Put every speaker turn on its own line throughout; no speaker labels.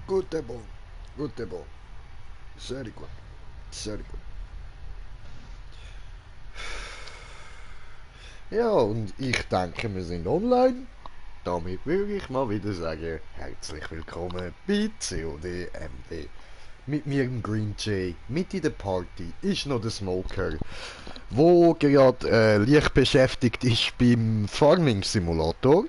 Gute Ball. Gute Ball. Sehr gut. Sehr gut. Ja, und ich denke, wir sind online. Damit will ich mal wieder sagen, herzlich willkommen bei COD MD. Mit mir im Green Jay, mit in der Party, ist noch der Smoker, wo gerade leicht beschäftigt ist beim Farming Simulator.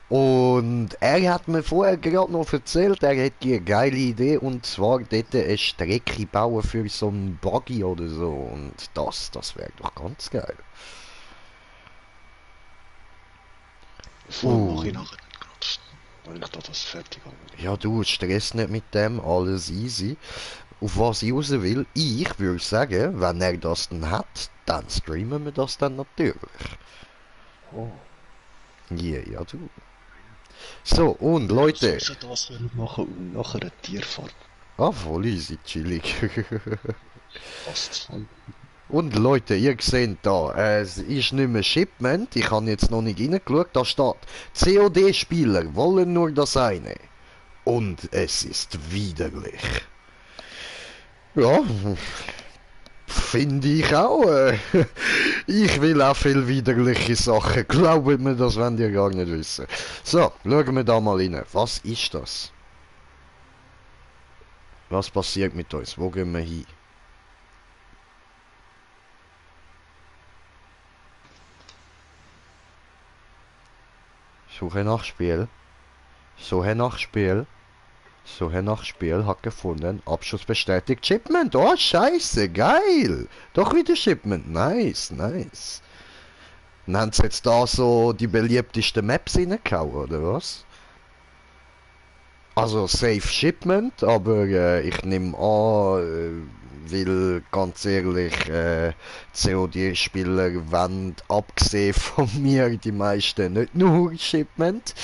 Und er hat mir vorher gerade noch erzählt, er hätte eine geile Idee, und zwar dort eine Strecke bauen für so einen Buggy oder so. Und das wäre doch ganz geil.
Vor allem mache ich nachher nicht gerade, weil ich da das fertig habe.
Ja, du, Stress nicht mit dem, alles easy. Auf was ich raus will, ich würde sagen, wenn er das dann hat, dann streamen wir das dann natürlich.
Oh.
Ja, du. So, und Leute.
So das machen und nachher eine Tierfahrt.
Ah, voll easy, chillig.
Fast.
Und Leute, ihr seht da, es ist nicht mehr Shipment, ich habe jetzt noch nicht reingeschaut, da steht, COD-Spieler wollen nur das eine. Und es ist widerlich. Ja, finde ich auch. Ich will auch viel widerliche Sachen, glaubt mir, das wollt ihr gar nicht wissen. So, schauen wir da mal rein. Was ist das? Was passiert mit uns? Wo gehen wir hin? Suche nach Spiel. Suche nach Spiel. Suche nach Spiel. Hat gefunden. Abschluss bestätigt. Shipment. Oh, scheiße. Geil. Doch wieder Shipment. Nice, nice. Dann haben sie jetzt da so die beliebtesten Maps reingehauen, oder was? Also Safe Shipment, aber ich nehme an, weil ganz ehrlich, COD-Spieler wollen, abgesehen von mir, die meisten nicht nur Shipment.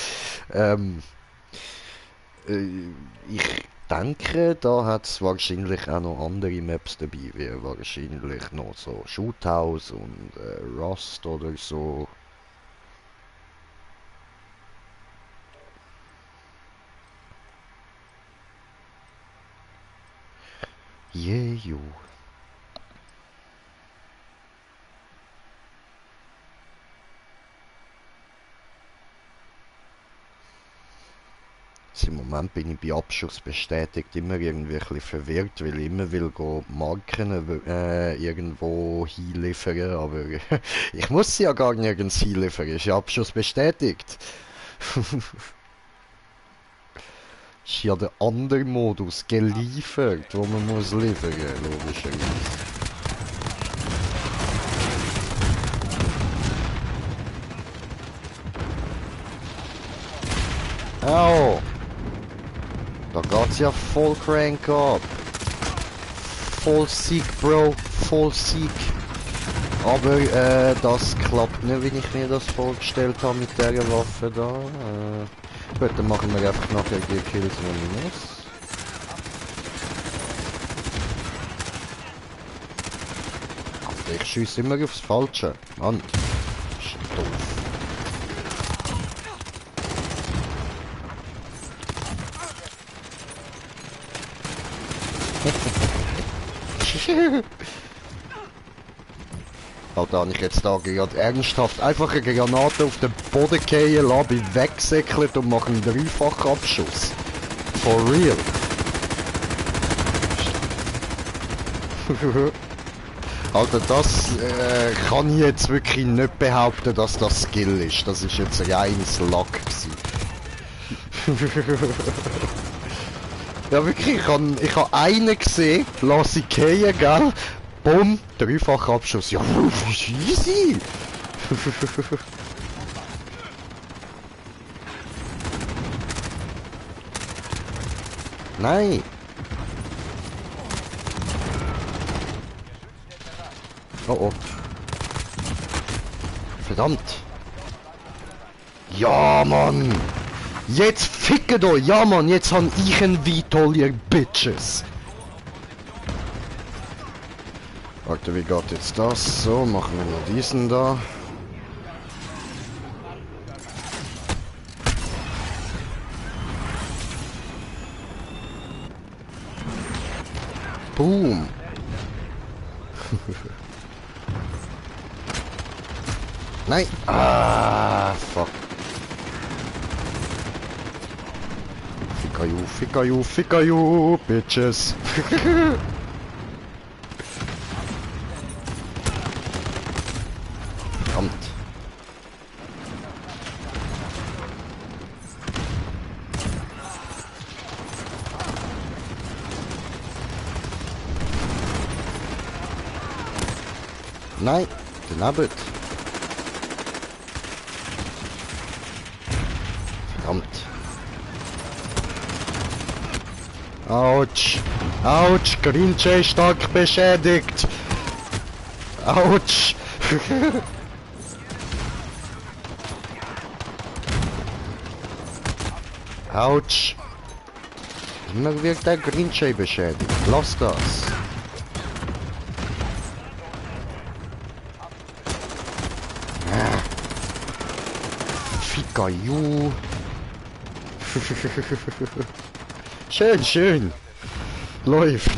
Ich denke, da hat es wahrscheinlich auch noch andere Maps dabei, wie wahrscheinlich noch so Shoothouse und Rust oder so. Jeju. Im Moment bin ich bei Abschuss bestätigt immer irgendwie ein bisschen verwirrt, weil ich immer will go Marken irgendwo hinliefern, aber ich muss sie ja gar nirgends hinliefern, ist ja Abschuss bestätigt. Ist ja der andere Modus, geliefert, wo man muss liefern, logischerweise. Au! Da geht's ja voll crank ab. Voll Sieg, Bro. Voll Sieg. Aber das klappt nicht, wie ich mir das vorgestellt habe mit der Waffe da. Gut, dann machen wir einfach nachher die Kills, wenn ich muss. Alter, ich schieße immer aufs Falsche. Mann. Das ist doof. Alter, habe ich jetzt da gerade ernsthaft einfach eine Granate auf den Boden fallen lassen, bin weggesäckelt und mache einen Dreifachabschuss. For real. Alter, das kann ich jetzt wirklich nicht behaupten, dass das Skill ist. Das ist jetzt reines Luck gewesen. Ja wirklich, ich hab einen gesehen, lass ich gehen, gell? Bumm, Dreifachabschuss. Ja, easy. Nein. Oh oh. Verdammt. Ja, Mann. Jetzt fickt euch. Ja, Mann, jetzt han ich ein Vitol, ihr Bitches. Warte, wie geht jetzt das? So, machen wir noch diesen da. Boom. Nein. Ah, fuck. Ficker you, bitches. Verdammt. Nein, daneben. Verdammt. Autsch. Autsch, Grinche ist stark beschädigt. Autsch. Autsch. Immer wird der Grinche beschädigt. Lass das. Ficker you. Schön, schön. Läuft.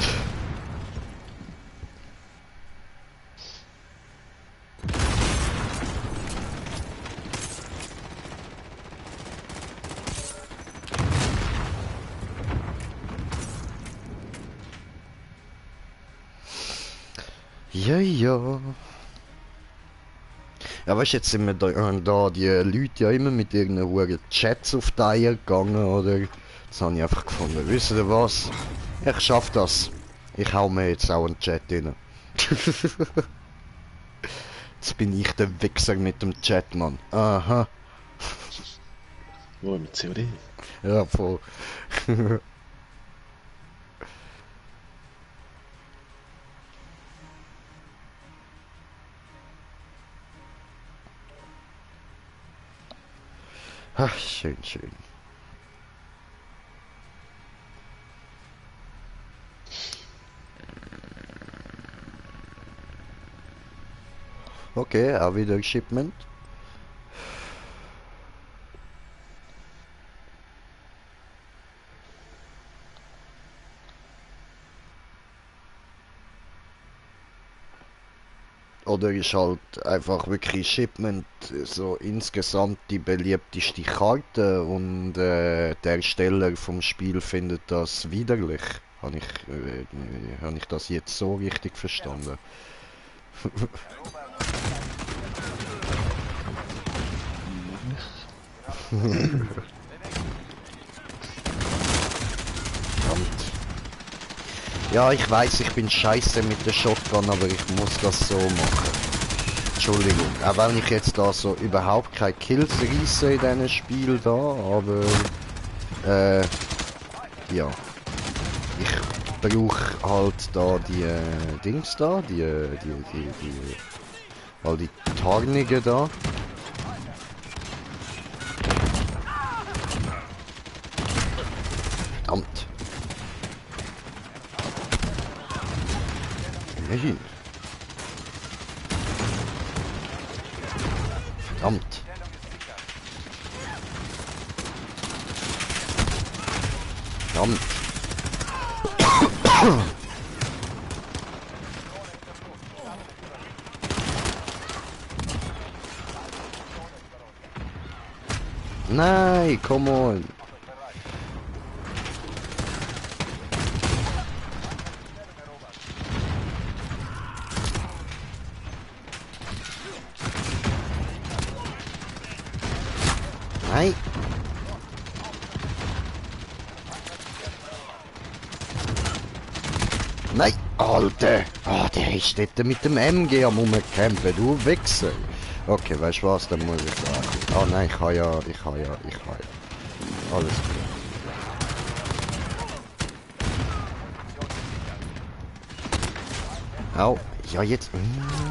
Ja, ja. Ja, weißt du, jetzt sind wir da die Leute ja immer mit irgendeinen hohen Chats auf die Eier gegangen, oder? Das habe ich einfach gefunden. Wisst ihr was? Ich schaff das. Ich hau mir jetzt auch einen Chat rein. Jetzt bin ich der Wichser mit dem Chat, Mann. Aha.
Wo, mit COD?
Ja, voll. Ach, schön, schön. Okay, auch wieder Shipment. Oder ist halt einfach wirklich Shipment so insgesamt die beliebteste Karte und der Ersteller vom Spiel findet das widerlich. Habe ich das jetzt so richtig verstanden? Verdammt. Ja, ich weiß, ich bin scheiße mit der Shotgun, aber ich muss das so machen. Entschuldigung, auch wenn ich jetzt da so überhaupt keine Kills reisse in diesem Spiel da, aber ja. Ich brauche halt da die Dings da, all die Tarnungen da. Verdammt. Immerhin. Verdammt. Verdammt. Nein, come on. Nein. Nein, Alter. Ah, der ist dort mit dem MG am rumcampen, du Wichser. Okay, weißt du was, dann muss ich sagen. Ah nein, ich habe ja. Alles gut. Au. Ja, jetzt.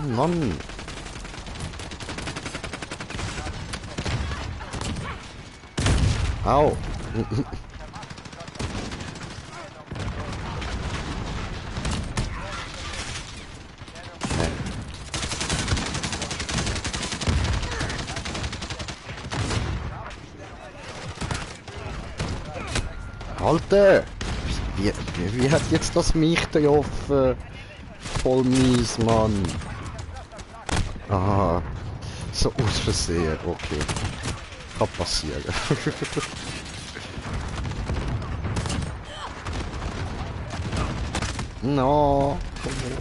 Mann. Au. Alter! Wie hat jetzt das mich getroffen? Voll mies, Mann. Aha. So aus Versehen, okay. Kann passieren. No. Komm her.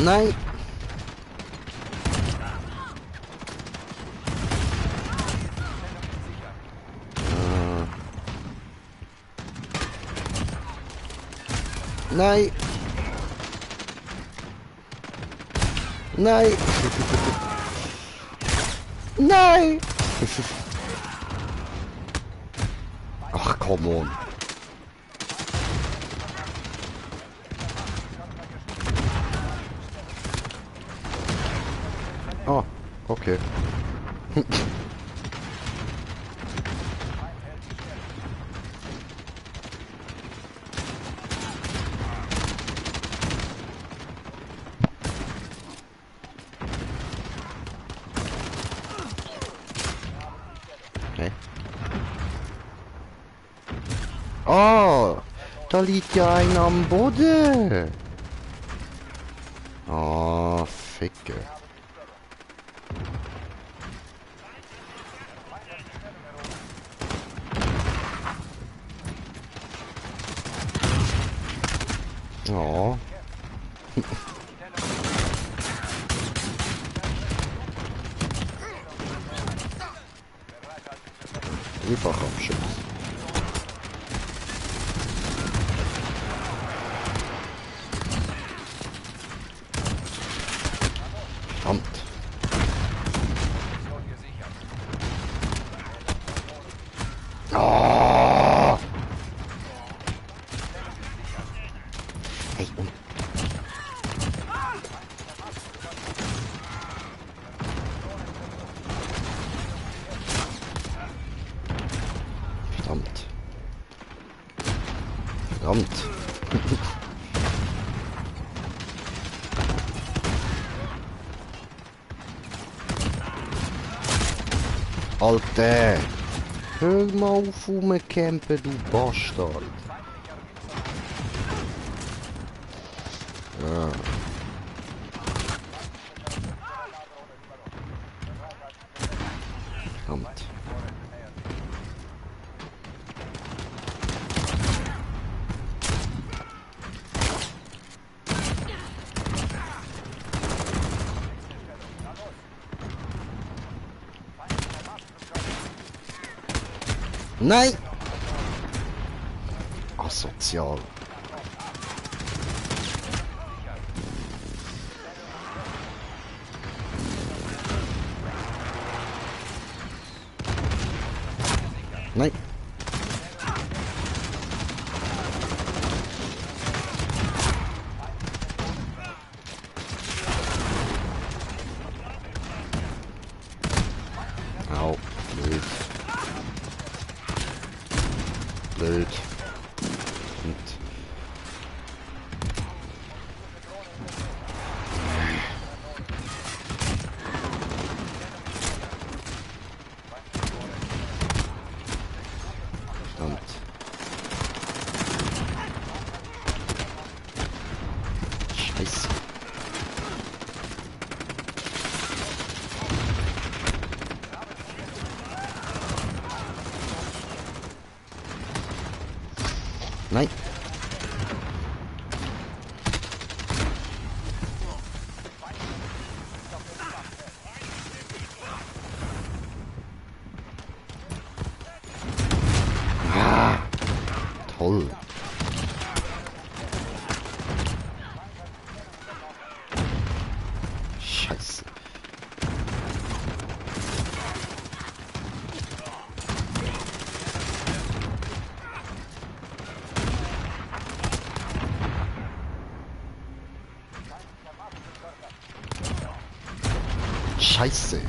Nein. Nein. Nein. Nein. Ach, come on. Ah, okay. Okay. Oh, da liegt ja einer am Boden. Oh, Ficke. Oh. Einfach am Schiff. Verdammt. Oh. Hey, und verdammt. Verdammt. Alter. Hör mal auf rumcampen, du Bastard. Ja. Verdammt. Nein! Asozial. Nein. Au, blöd. Blöd. Und verdammt. Scheiße. Nein. Ah, toll. Scheiße. Scheiße.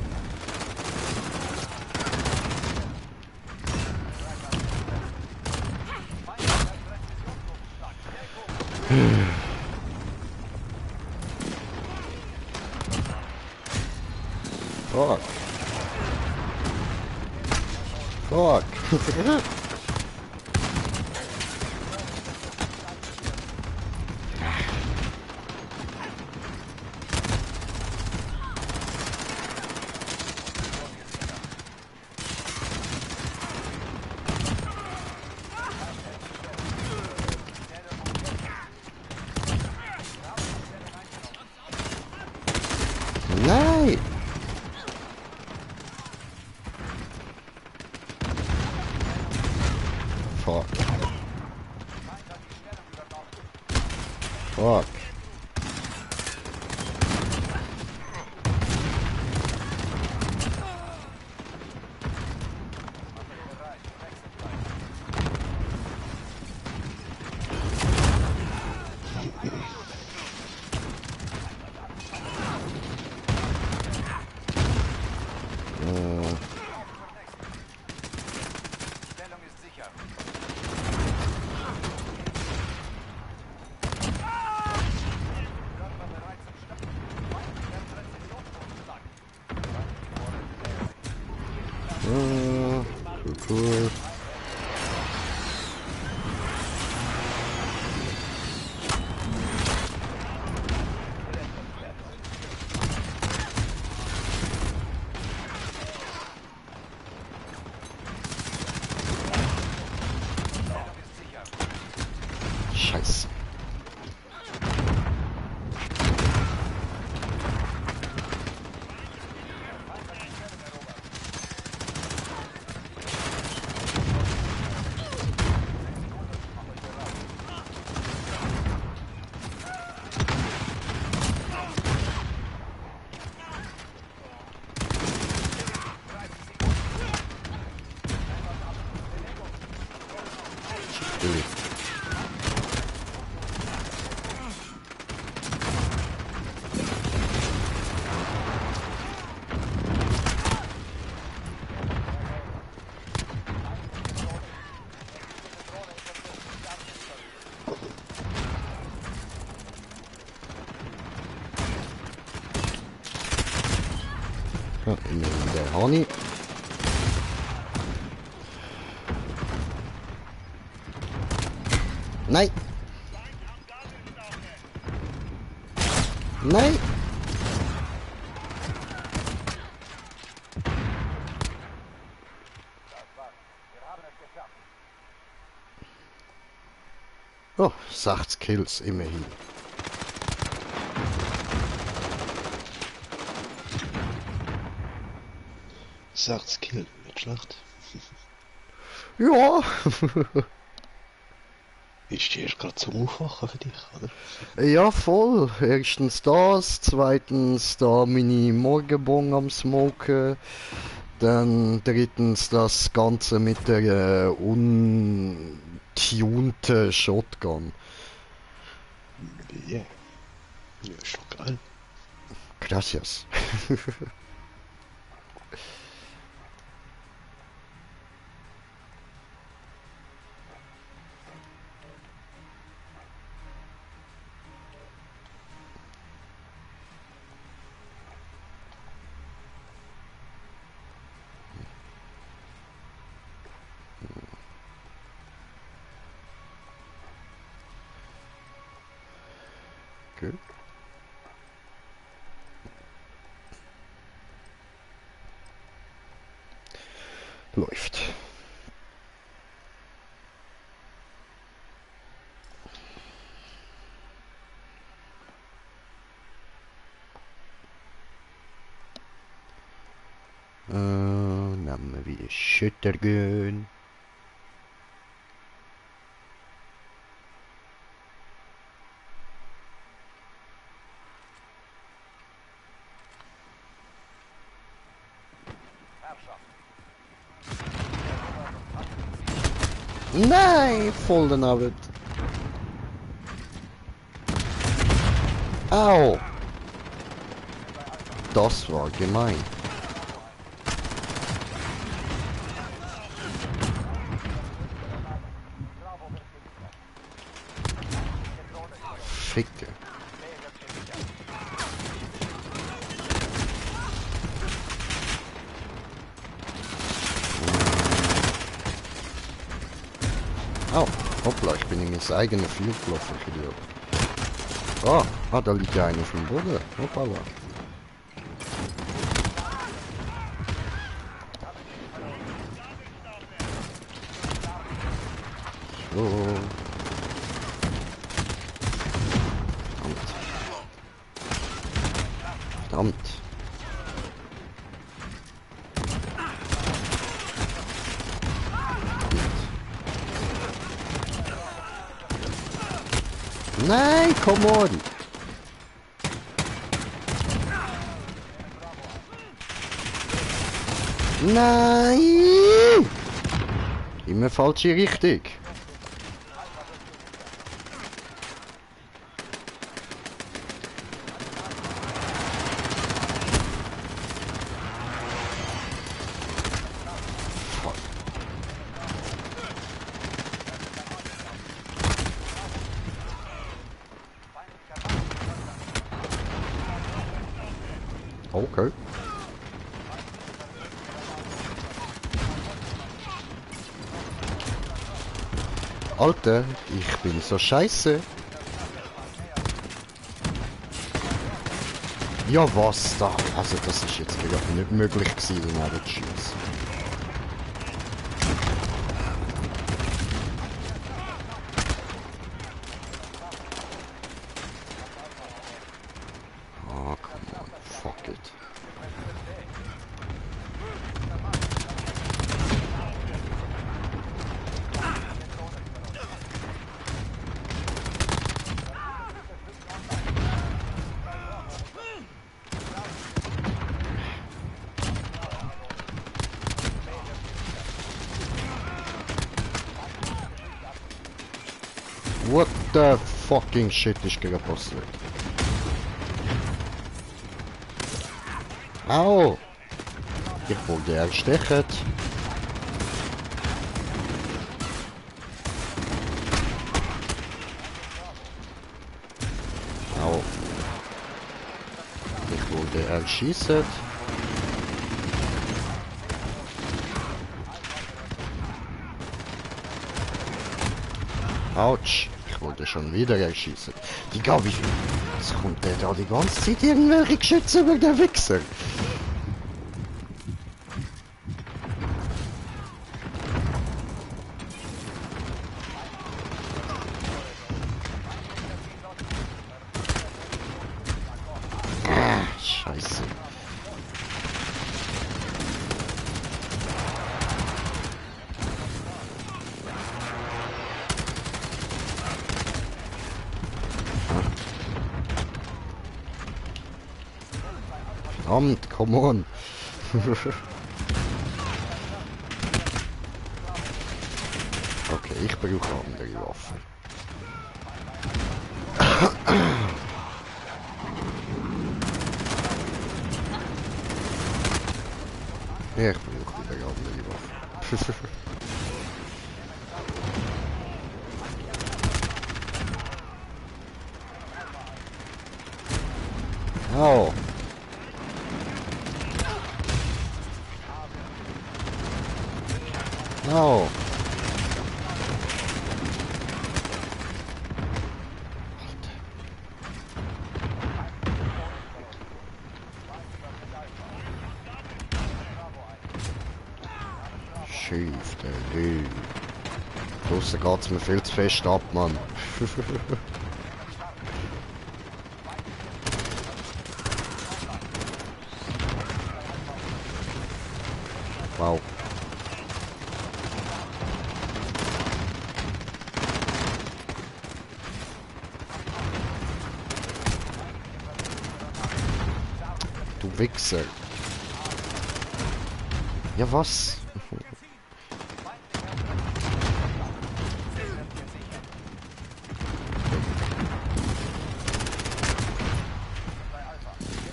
Fuck. Fuck. Nein! Fuck. Fuck. Cool. Scheiße. Ja, immerhin der Honey. Nein! Nein! Oh, 60 Kills immerhin.
Sagt's Kill, nicht schlecht.
Ja!
Ist die erst gerade zum Aufwachen für dich, oder?
Ja, voll. Erstens das, zweitens da meine Morgenbong am Smoken, dann drittens das Ganze mit der untunten Shotgun.
Ja. Ja, ist doch geil.
Gracias. Gut. Läuft. Nehmen wir wieder Schütter gehen. Nein, voll daneben. Au. Das war gemein. Ficke. Oh, hoppla, ich bin in mein eigenes Feuer gelaufen, ich Idiot. Da liegt ja einer auf dem Boden. Hoppala. So. Verdammt. Nein, come on! Nein! Immer falsche Richtung. Okay. Alter, ich bin so scheiße. Ja, was da? Also das ist jetzt gerade nicht möglich gewesen, wenn er nicht schießt. Ah, come on, fuck it. What the fucking shit ist gerade passiert? Au! Ich wurde erstechen. Au. Ich wurde erschießen. Autsch. Ich wurde schon wieder erschießen. Digga, wie viel... Jetzt kommt der da die ganze Zeit irgendwelche Geschütze über den Wichser. Scheiße. Verdammt, come on. Okay, ich brauche andere Waffen. Ich brauche wieder andere Waffen. Au. Au. Schief, der Weg. Draussen geht's mir viel zu fest ab, Mann. Wow. Du Wichser. Ja, was?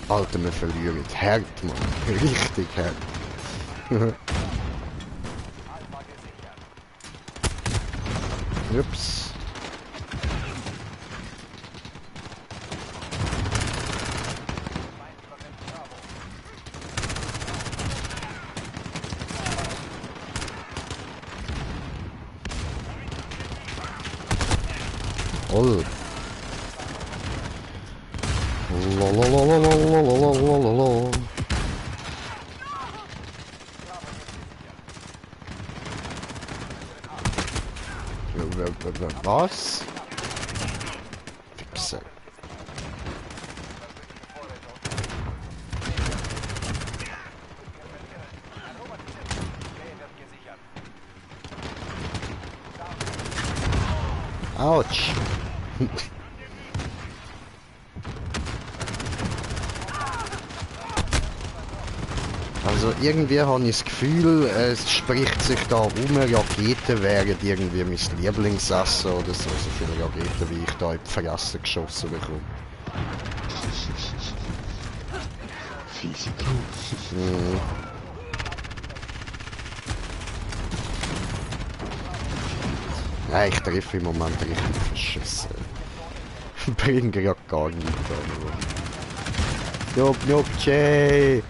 Alter, wir verlieren. Hart, Mann. Richtig hart. Ups. Oh. Lalalalalalalalalala. Was? Wichser. Autsch. Also irgendwie habe ich das Gefühl, es spricht sich da um, Raketen wären irgendwie mein Lieblingsessen oder so. So viele Raketen, wie ich da in die Fresse geschossen bekomme.
Physiker.
Mhm. Nein, ich treffe im Moment richtig verschissen. Bring grad gar nichts an. Jupp, jupp, tschä.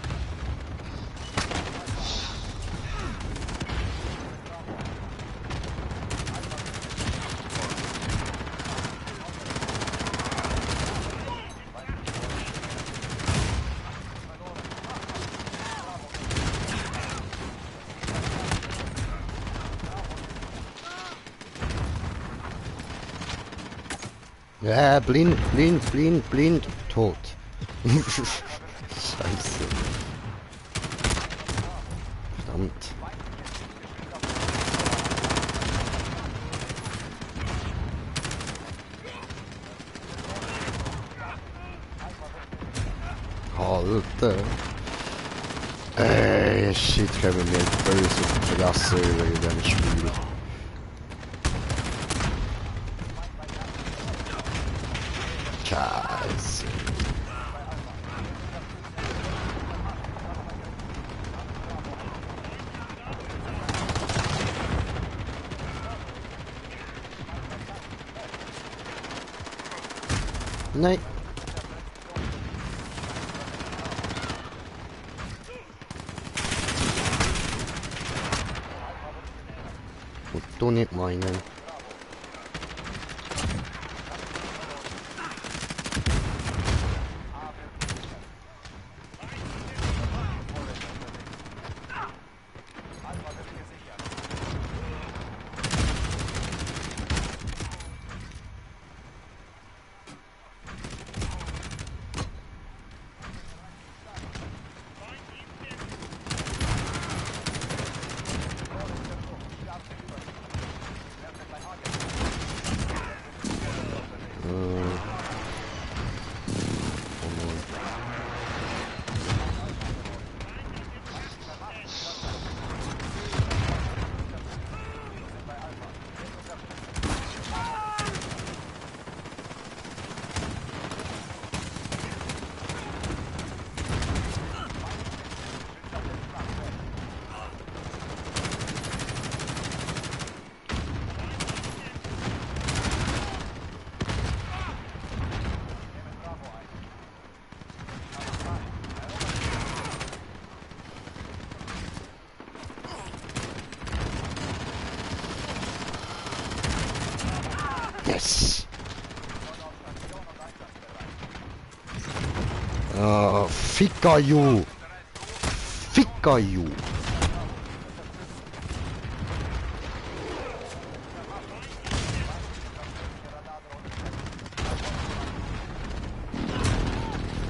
Ja, blind, blind, blind, blind, tot. Scheiße. Verdammt. Alter. Shit, können wir mir böse auf die Fresse über in diesem Spiel. Scheiße. Nein. Und du nicht meinen. Yes. Ficker you. Ficker you.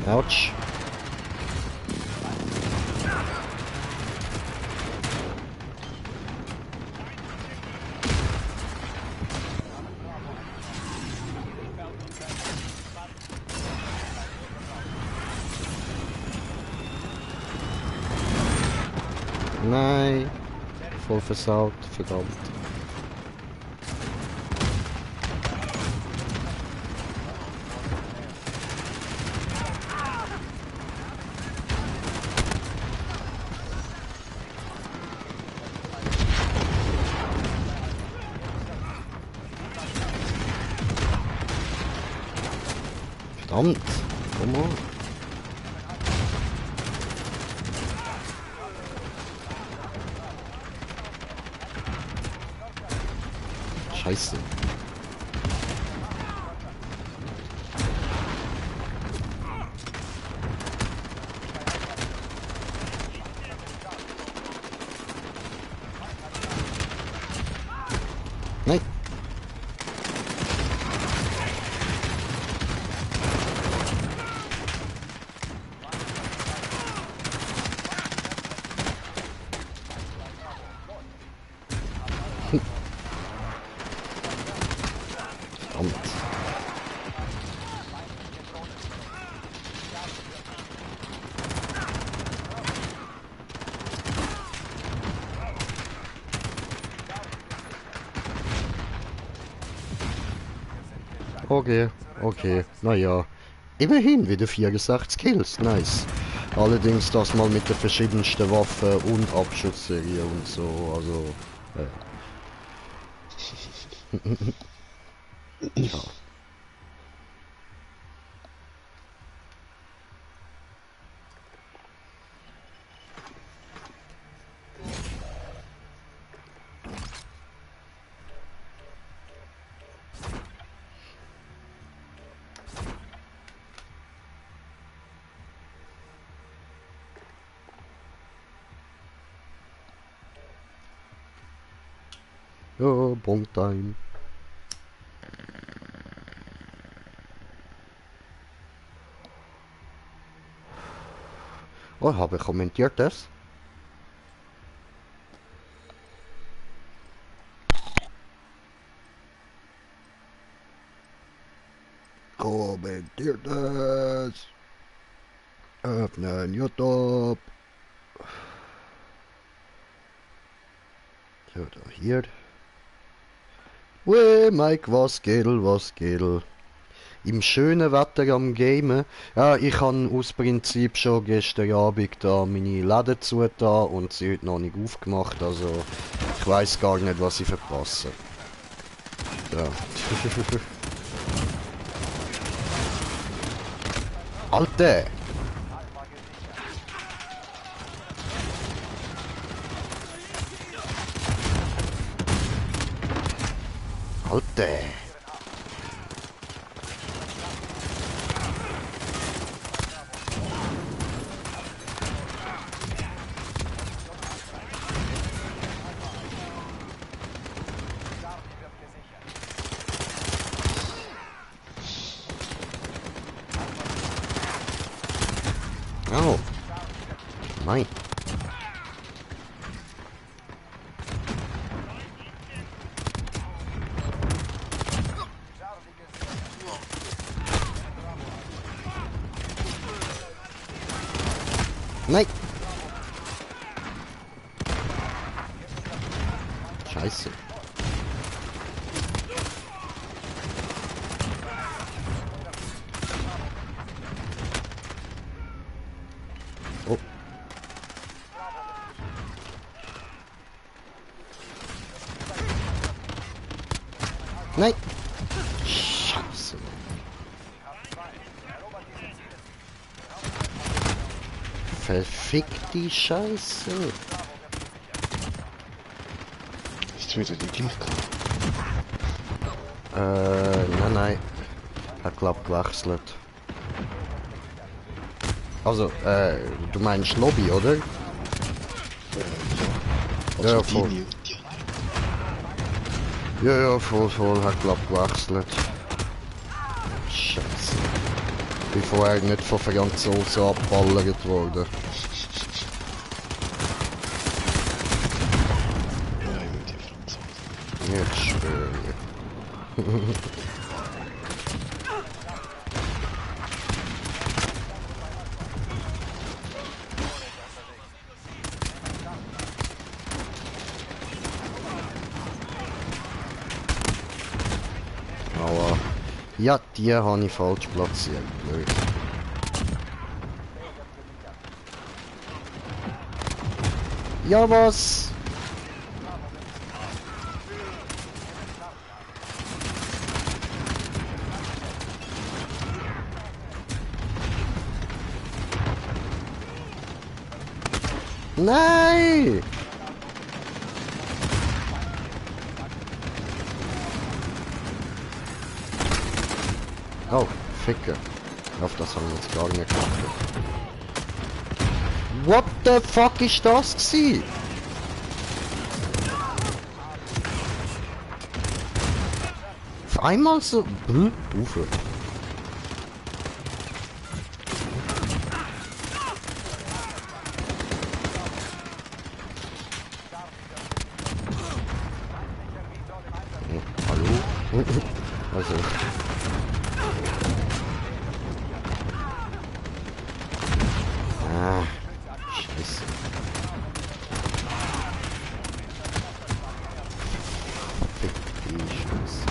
Ouch. Nein. Voll versaut, verdammt. Verdammt. Komm on. Scheiße. Nein. Verdammt. Okay, okay, naja. Immerhin wieder 64 Kills, nice. Allerdings das mal mit der verschiedensten Waffe und Abschussserie und so, also... Ja. Ja, Bonktime. Oh, habe ich kommentiert das? Kommentiert das! Öffnen YouTube! So, da hier. Wey, Mike, was geht? Was geht? Im schönen Wetter am Gamen. Ja, ich habe aus Prinzip schon gestern Abend da meine Läden zugetan und sie heute noch nicht aufgemacht, also ich weiß gar nicht, was ich verpasse. Ja. Alter! Alter! Oh! Nein! Nein! Scheiße. Oh. Nein! Scheiße. Verfick die Scheiße.
Ist wieder die gleiche?
Nein. Hat glaub gewechselt. Also, du meinst Lobby, oder?
Also
Ja,
die
voll.
New.
Ja, voll, hat glaub gewechselt. Scheiße. Bin vorher nicht von Franzosen abballert worden.
Nein, mit die Franzosen.
Jetzt schwöre. Aua. Ja, die habe ich falsch platziert. Blöd. Ja, was? Nein! Oh, Ficke. Auf das haben wir jetzt gar nicht geachtet. What the fuck ist das gsi? Auf einmal so... Ufe. Hallo? Also... Ah, Scheiße. Fick die Scheiße.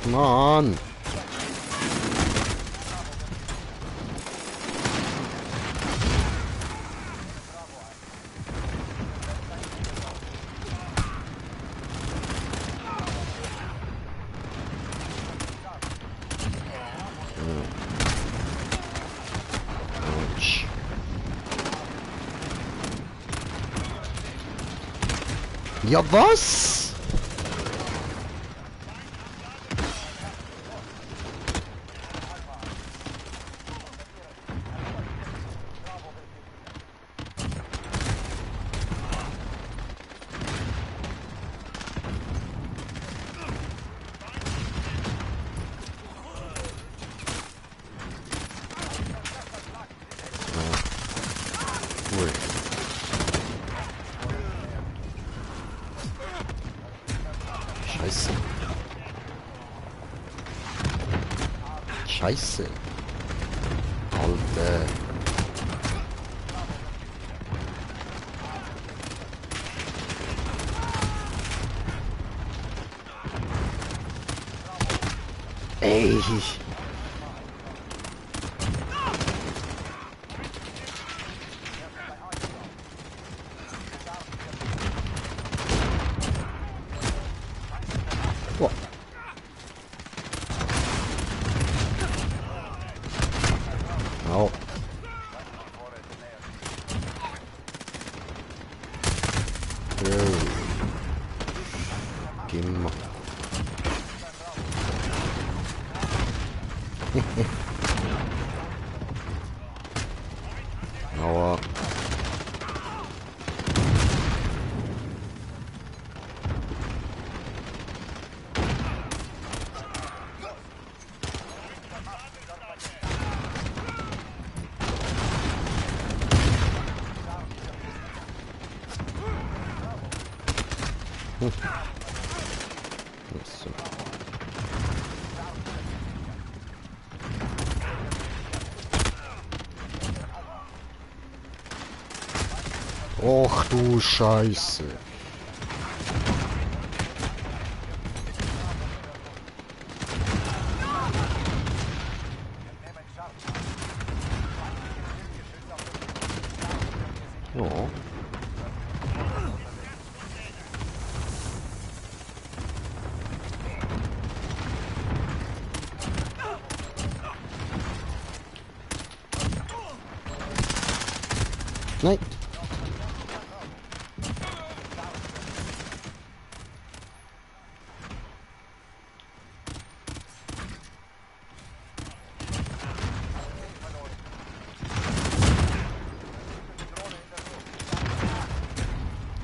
Mann! Autsch. Ja, was? Cool. Scheiße. Scheiße. Alter. Ey. Boah. Au. Geh mal. Aua. So. Och du Scheiße. Ja. Nein.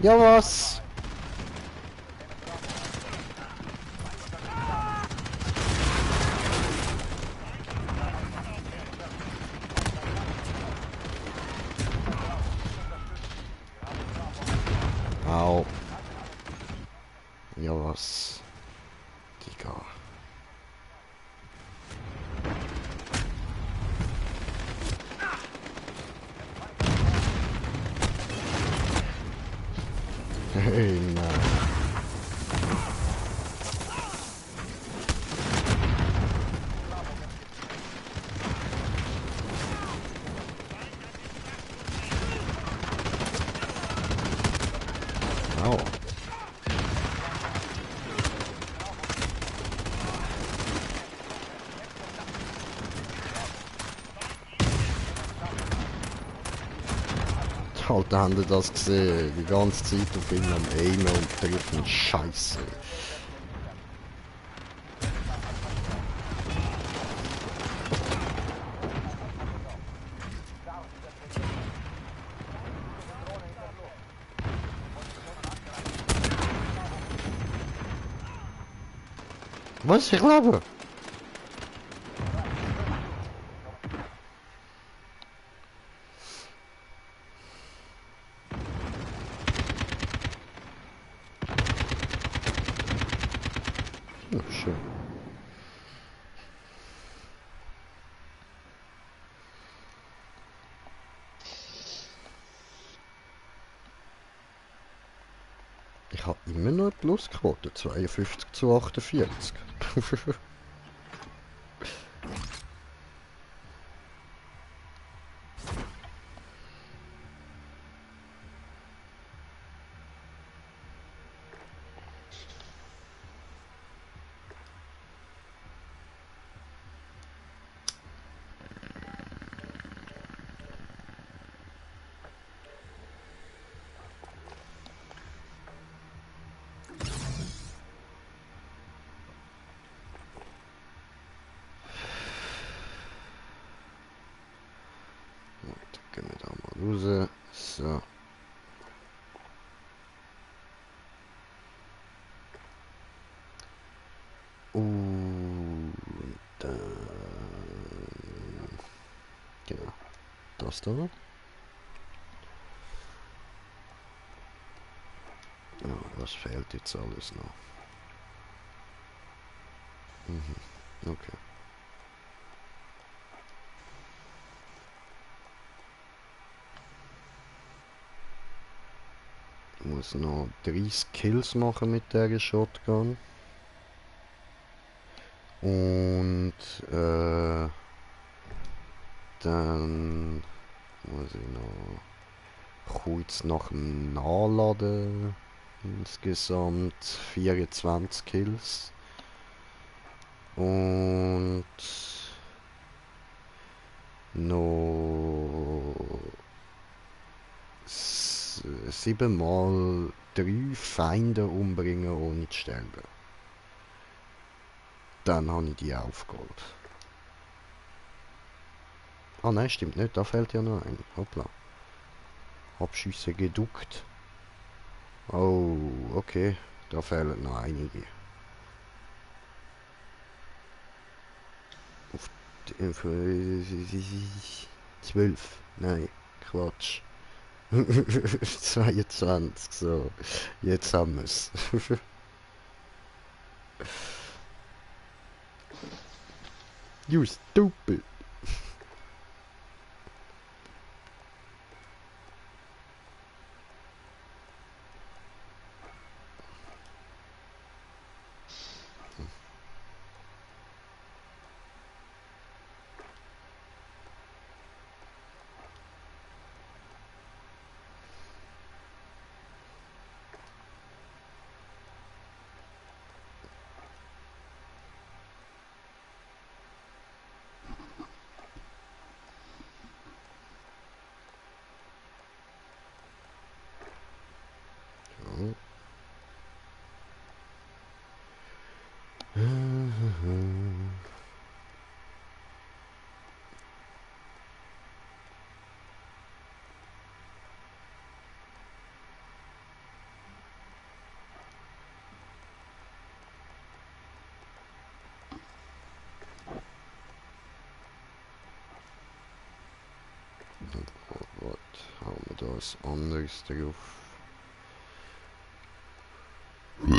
Ja, was? Au. Ja, was? Digga. Hey, nein. Alter, haben ihr das gesehen? Die ganze Zeit auf ihn am Aimen und treffen. Scheiße. Was? Ich glaube. Ja, schön. Ich habe immer noch eine Plusquote, 52 zu 48. Gehen wir da mal raus. So. Und dann... Genau. Das da. Ja, was fehlt jetzt alles noch? Mhm. Okay. Ich muss noch 30 Kills machen mit der Shotgun. Und dann muss ich noch kurz nach dem Nachladen insgesamt 24 Kills. Und noch 7 mal 3 Feinde umbringen ohne zu sterben. Dann habe ich die aufgeholt. Ah nein, stimmt nicht, da fehlt ja noch ein. Hoppla. Abschüsse geduckt. Oh, okay. Da fehlen noch einige. Auf 12. Nein, Quatsch. 22, so. Jetzt haben wir es. You stupid. Was haben wir da was anderes drauf? Gut.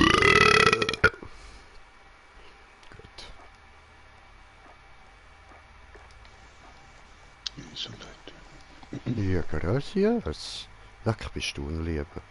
Gesundheit.
Ja, gracias. Leck bist du ein Lieber.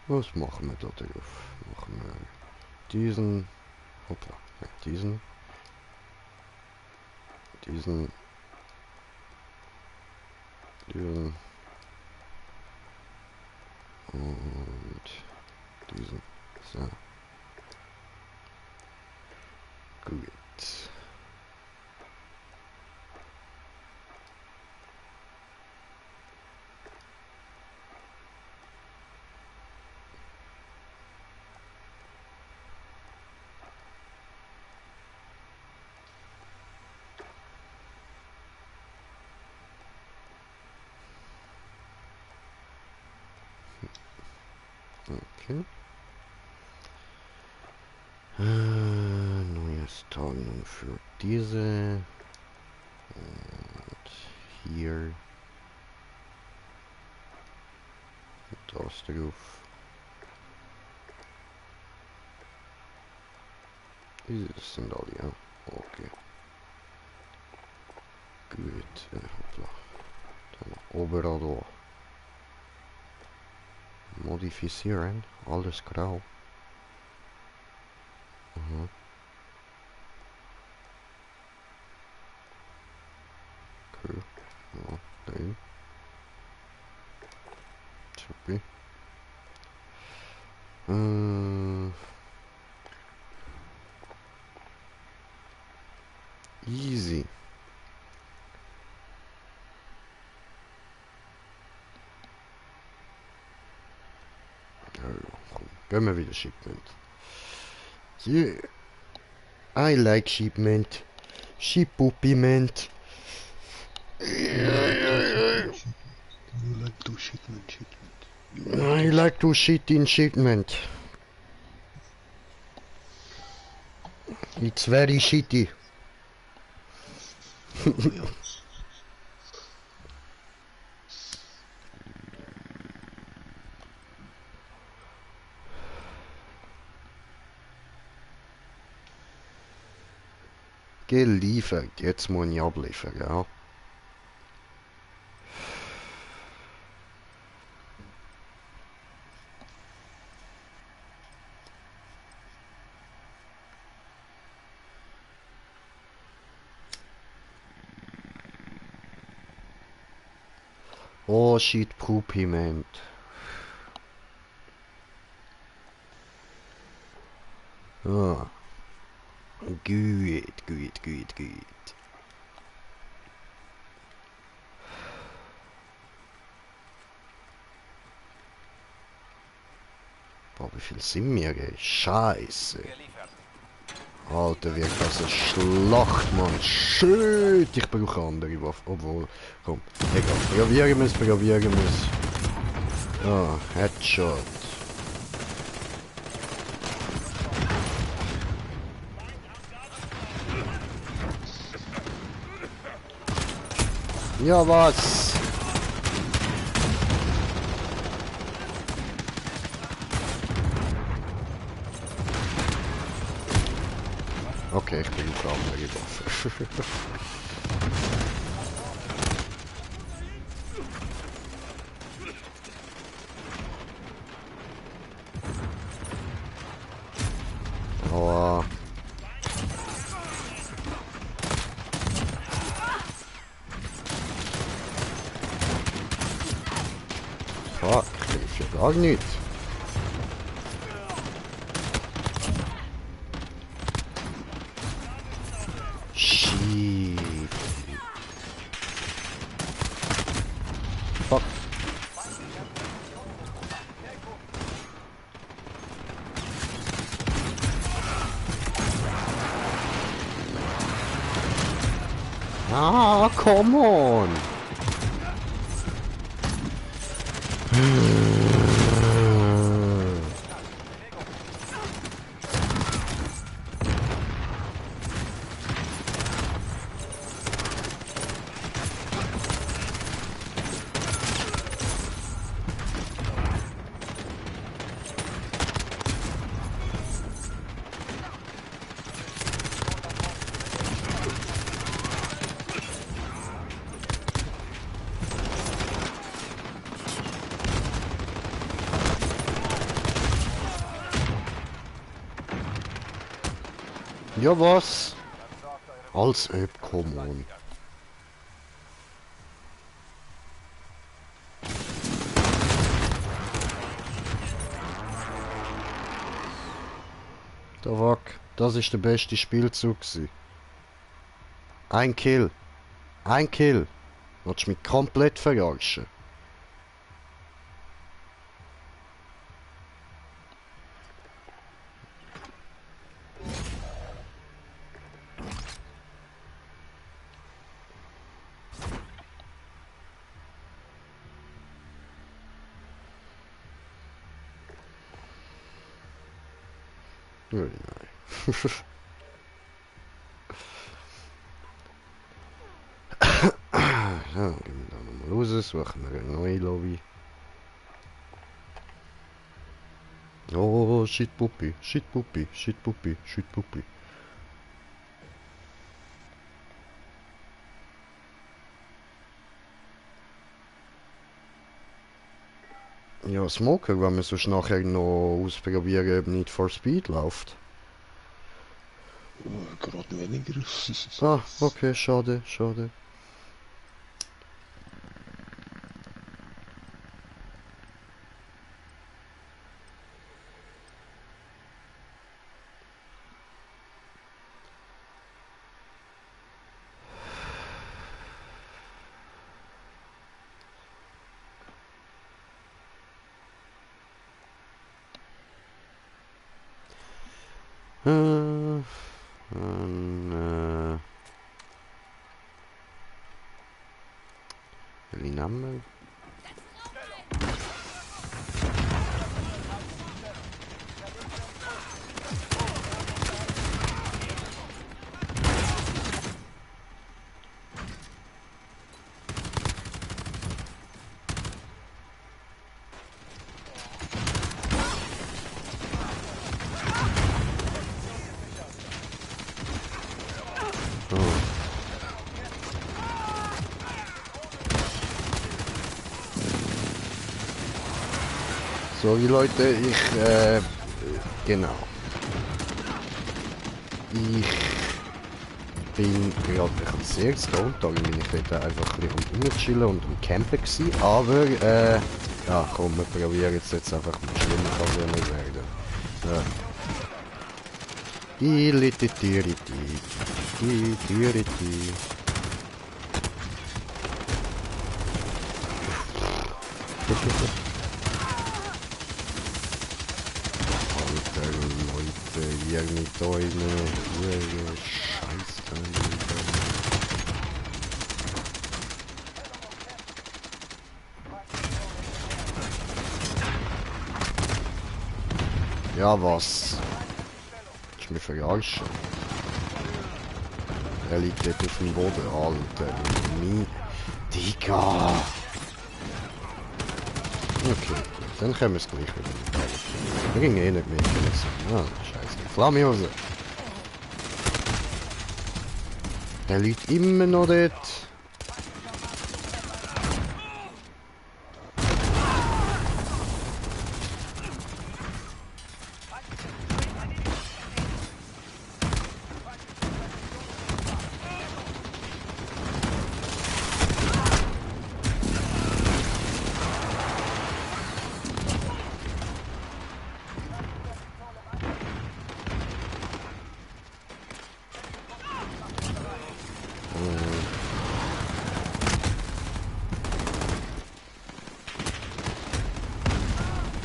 Was machen wir da drauf? Machen wir diesen. Hoppla. Ja, diesen. Diesen. Diesen. Und diesen. So. Gut. Okay. Neues Tarnung für diese. Und hier. Das drauf. Diese sind alle, ja. Okay. Gut. Hoppla. Dann overall da. Modifizieren. Alles grau. Aha. Okay. Ja, nein. Super. Easy. Komm, gehen wir wieder Shipment. Yeah. I like shipment. Shipupiment.
You like to shipment.
I like to shit in shipment. It's very shitty.
Oh, ja.
Geliefert. Jetzt muss ich abliefern, ja. Oh shit, Pupiment. Ah. Gut. Boah, wie viel sind wir, ey? Scheiße. Alter, wie krasse Schlacht, Mann. Shit, ich brauche andere Waffen. Obwohl, komm, egal. Probieren wir's. Ah, Headshot. Ja, was? Okay, ich bin für andere Waffen. Aua. Fuck, ich treffe ja gar nicht. Shit. Fuck. Ah, come on. Ja, was? Als ob, come on. Der Wack, das ist der beste Spielzug gewesen. Ein Kill. Ein Kill. Willst du mich komplett verarschen? Nein. Ja, gehen wir da nochmal raus, suchen wir eine neue Lobby. Oh, shit Puppi, shit Puppi, shit Puppi, shit Puppi. Ja, Smoker, wenn wir sonst nachher noch ausprobieren, ob Need for Speed läuft.
Gerade weniger.
Ah, okay, schade, schade. Welchen Namen? Sorry Leute, genau. Ich bin gerade ein bisschen sehr stoned, darum bin ich dort einfach ein bisschen rumchillen und am Campen gewesen, aber ja komm, wir probieren jetzt einfach mal, schlimmer kann es ja nicht werden. Ja. Alter Leute, ihr mit eure Scheißteile. Ja, was? Ich mich verarschen. Er liegt dort auf dem Boden, Alter. Digga! Okay, dann können wir es gleich wieder. Wir gingen eh nicht mit. Ah, scheiße. Flammhose! Der liegt immer noch dort.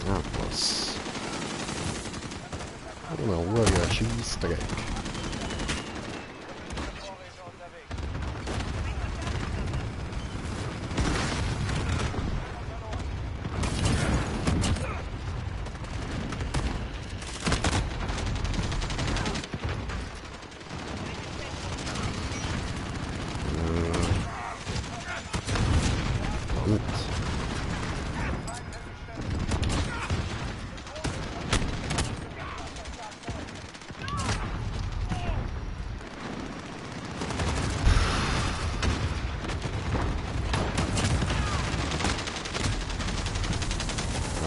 Ah, was? Eine hohe Schießdreck. Und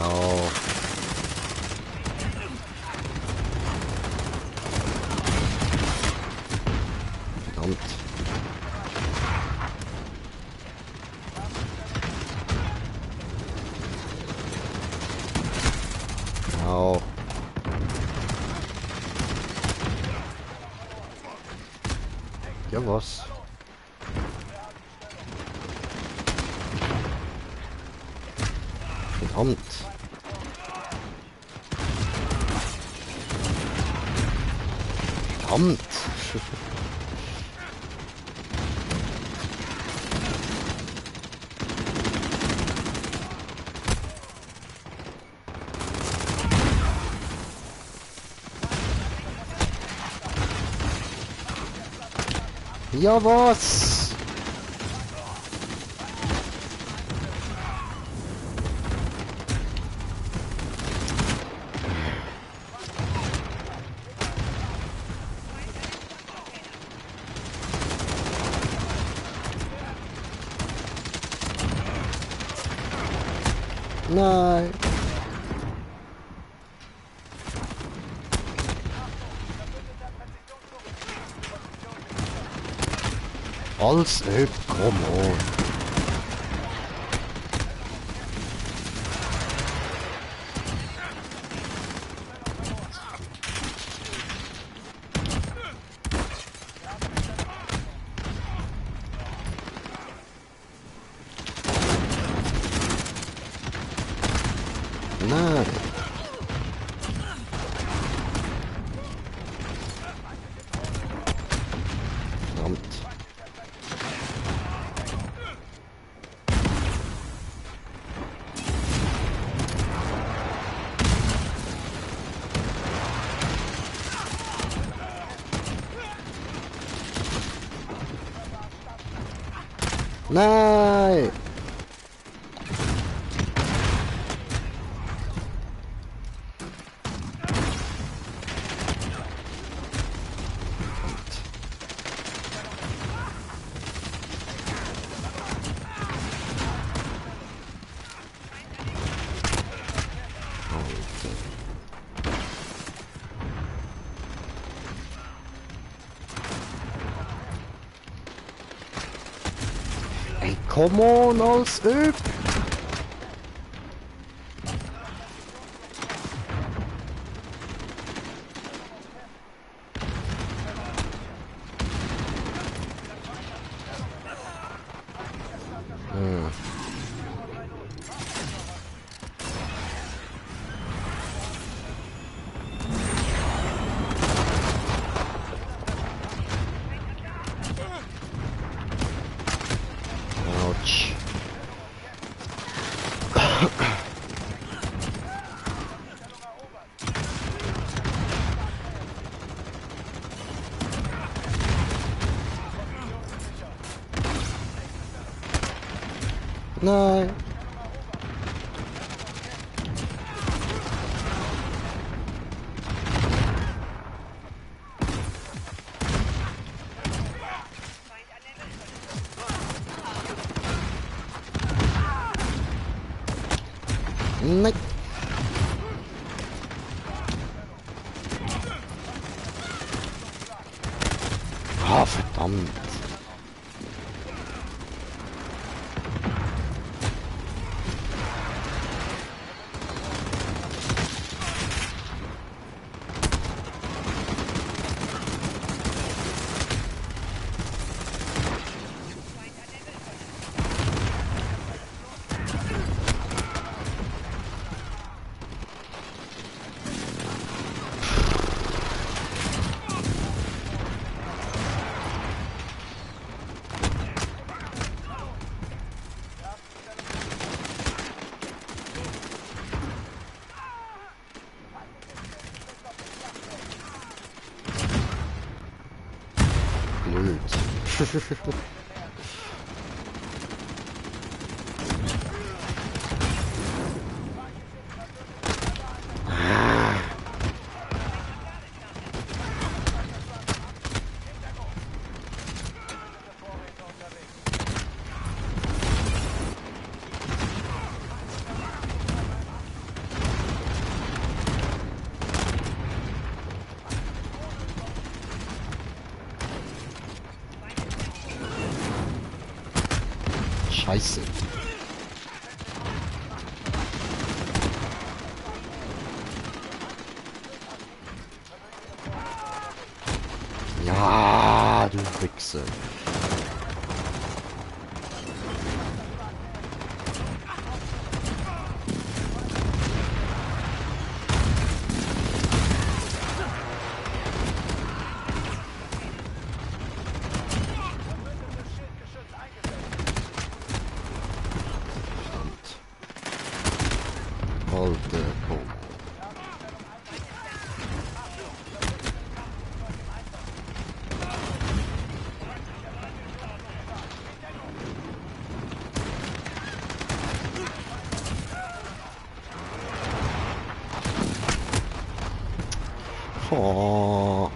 oh. Au. Ja, was? Verdammt. Verdammt. Ja, was? Nein. Als come on. Nein. Verdammt. Nein. Ey, come on, als Öp. Autsch. Nein. Nein. Ah, verdammt. Blöd. Scheiße. fixen. Alter, komm. Oh.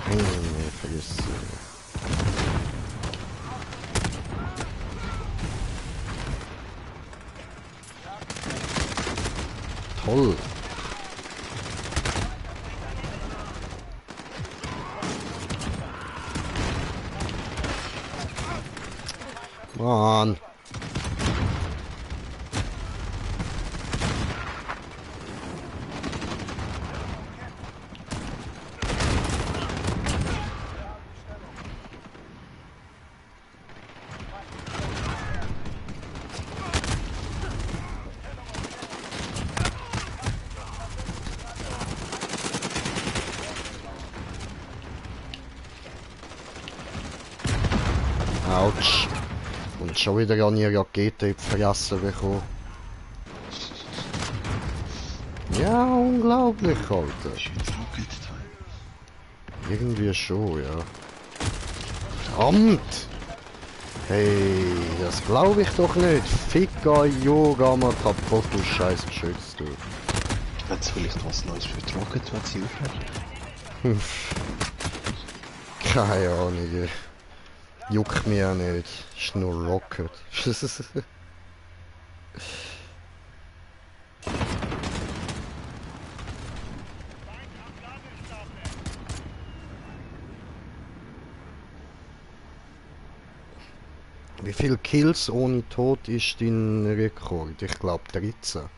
Meine Fresse. Toll. Mann. Autsch. Und schon wieder an ihre Rakete in die Fresse bekommen. Ja, unglaublich, Alter.
Shit, Rocket Time.
Irgendwie schon, ja. Verdammt! Hey, das glaube ich doch nicht. Ficker, Yoga, mal kaputt, du scheiß Geschütz, du.
Hat's vielleicht was Neues für die Rocket, was sie aufhört?
Keine Ahnung. Juckt mich auch nicht. Ist nur Rocket. Wie viele Kills ohne Tod ist dein Rekord? Ich glaube 13.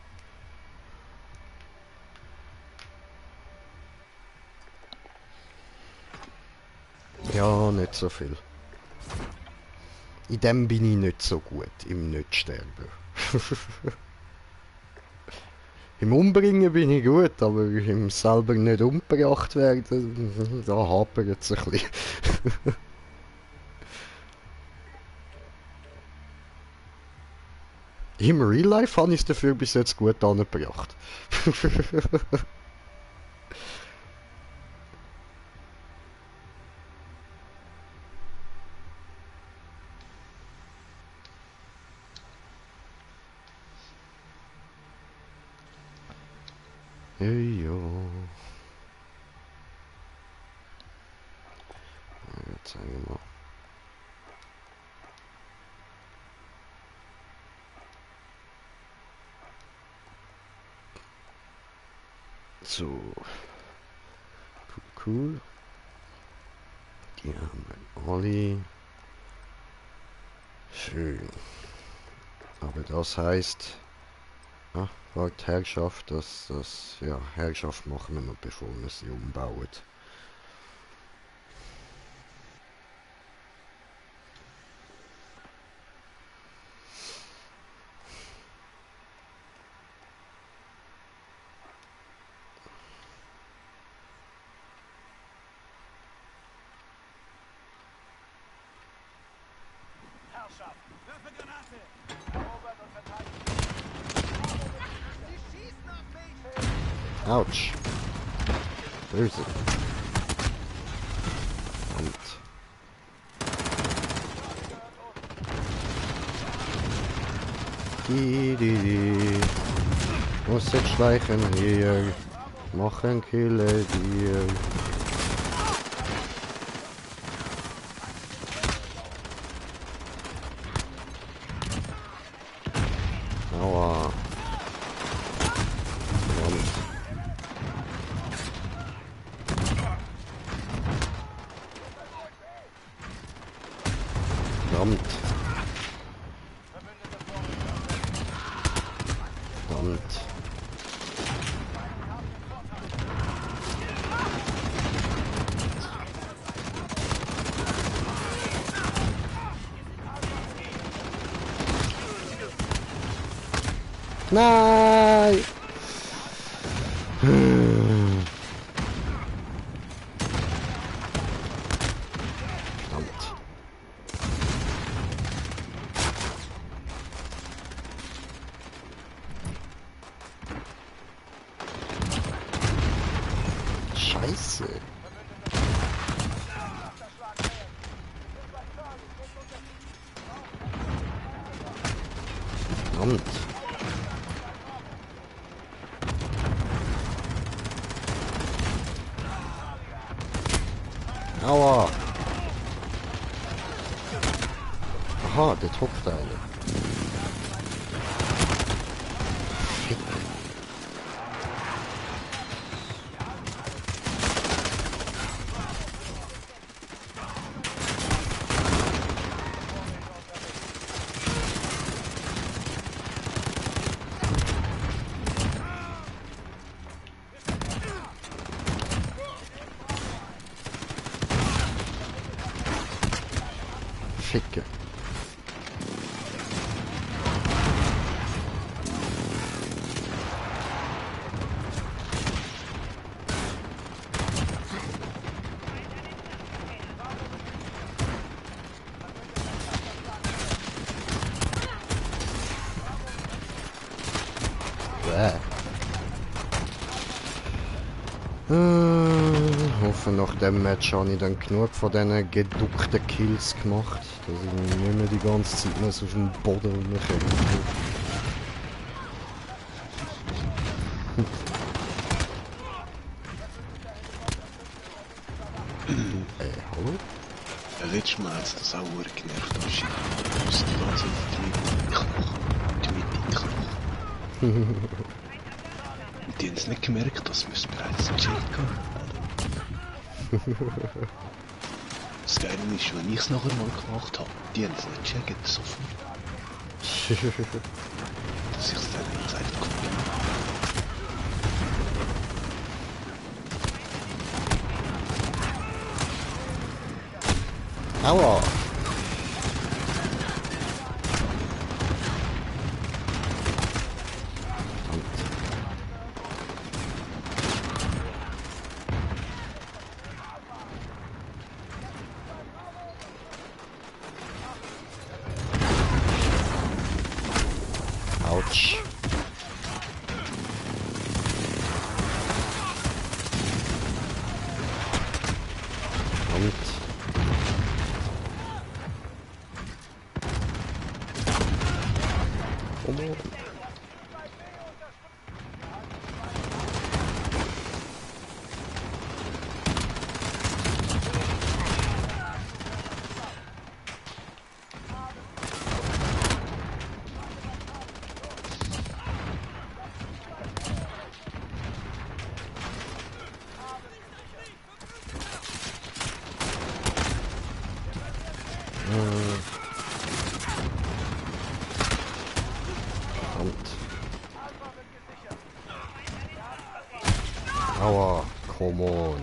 Ja, nicht so viel. In dem bin ich nicht so gut, im Nicht-Sterben. Im Umbringen bin ich gut, aber im selber nicht umgebracht werden, da hapert es ein bisschen. Im Real Life habe ich es dafür bis jetzt gut angebracht. Hey, jo. Jetzt sag ich mal. So. Cool. Die haben wir alle. Schön. Aber das heißt. Ah, warte, Herrschaft, ja, Herrschaft machen wir noch, bevor wir sie umbauen.
Herrschaft, werfe Granate! Erobert und verteidigt! Sie schießen auf mich!
Autsch. Böse. Und. Die. Muss jetzt schleichen hier. Machen Kille dir. Aua. Verdammt. Verdammt. Nein! Verdammt. Scheiße. Verdammt. Aua. Aha, der hockt eine. Fick. Ficke. Hoffe, nach dem Match habe ich dann genug von diesen geduckten Kills gemacht, dass ich nicht mehr die ganze Zeit muss auf dem Boden rumkämpfen. Hallo?
Letztes Mal hat es das auch genervt. Oh shit. Du bist die ganze Zeit mit Knochen. Die haben es nicht gemerkt, dass wir es bereits gecheckt haben. Das Geile ist, wenn ich es nachher mal gemacht habe, die haben es nicht gecheckt, sofort. Dass ich es dann gesagt habe.
Aua! Autsch. Und Aua, come on.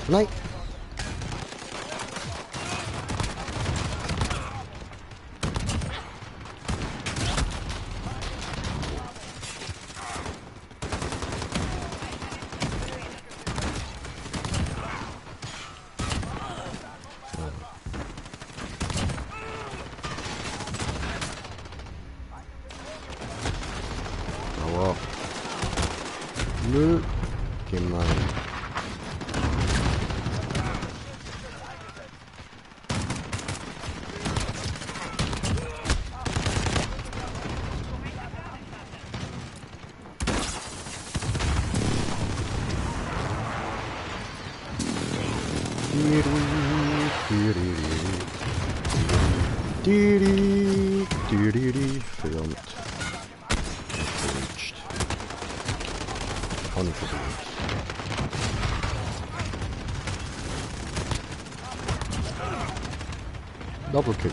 Nein. Aua. Nö. Gemein. Verdammt. Kann ich probieren. Double Kill.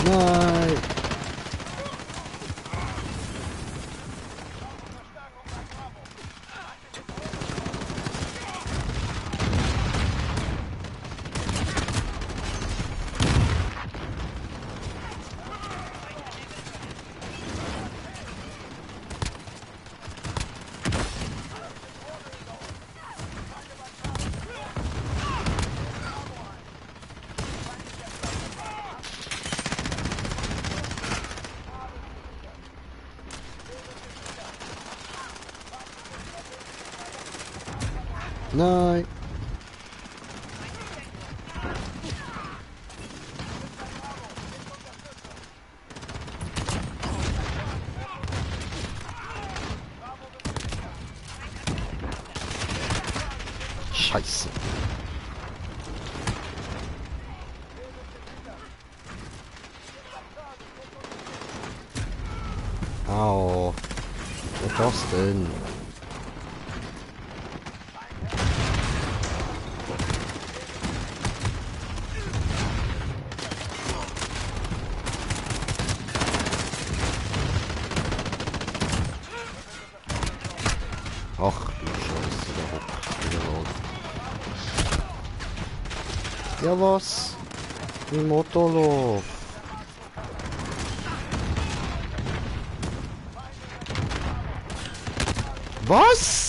Nein! Nein! Scheiße! Au! Was ist das denn? Ach du Scheiße, da hockt wieder raus. Ja was? Im Motorlauf. Was?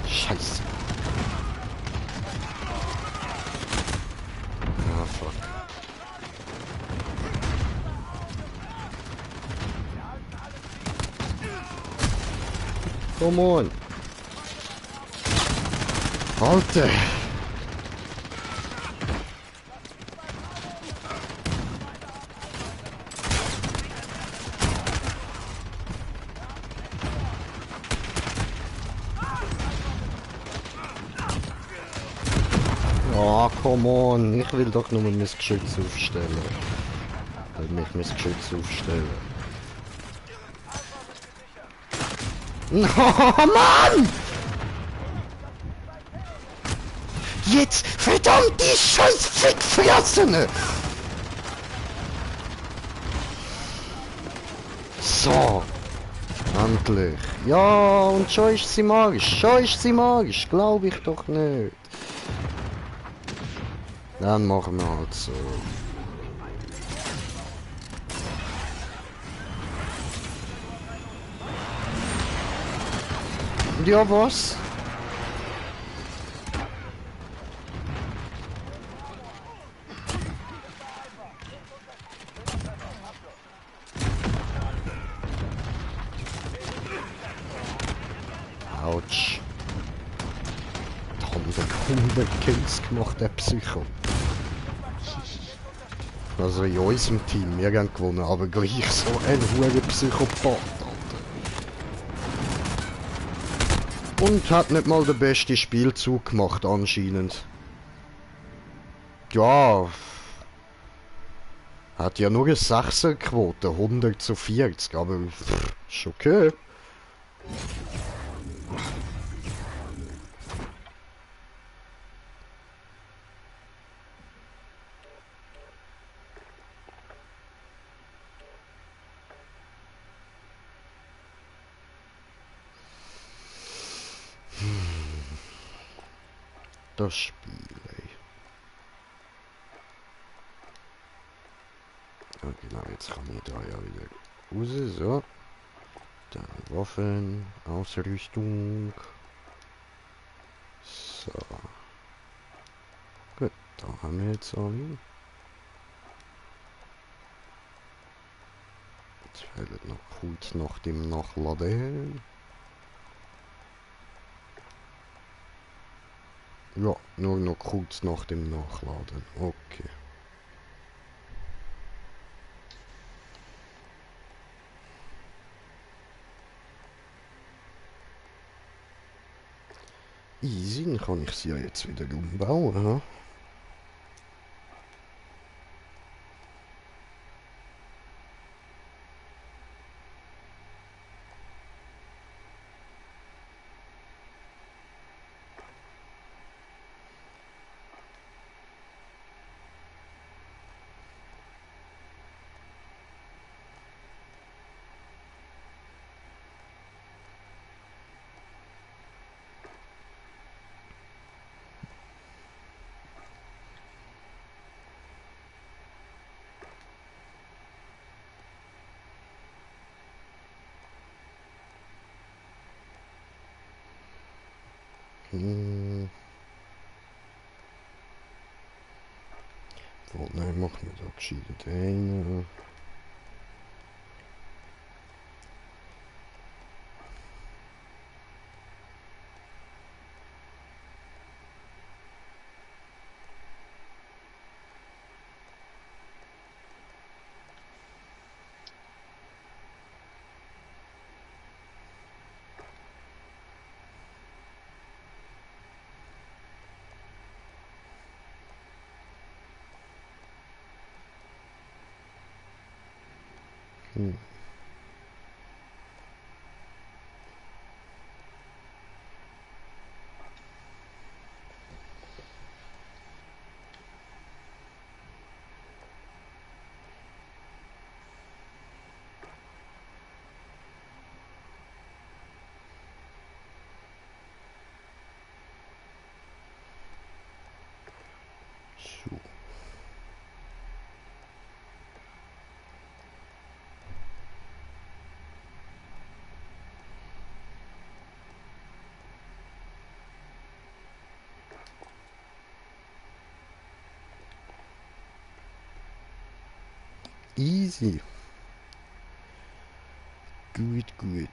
Scheiße. Ah, fuck. Come on. Alter. Ah, come on. Ich will doch nur mein Geschütz aufstellen. Ich will mich mein Geschütz aufstellen. Oh Mann! Jetzt verdammt die scheiß Fickfressene! So. Endlich. Ja, und schon ist sie magisch. Schon ist sie magisch. Glaube ich doch nicht. Dann machen wir halt so. Und ja, was? Autsch. 100 Kills gemacht, der Psycho. Also in unserem Team, wir haben gewonnen, aber gleich so ein hoher Psychopath, Alter. Und hat nicht mal den besten Spielzug gemacht, anscheinend. Ja. Hat ja nur eine 6er-Quote, 100 zu 40, aber ist okay. Das Spiel, ey. Ja, genau, jetzt kann ich da ja wieder raus, so. Dann Waffen, Ausrüstung. So. Gut, da haben wir jetzt alle. Jetzt fehlt noch kurz nach dem Nachladen. Ja, nur noch kurz nach dem Nachladen. Okay. Easy, dann kann ich sie ja jetzt wieder umbauen. Ha? Hm. So, nein, machen wir da gescheit einen. Hm. So. Easy. Gut, gut.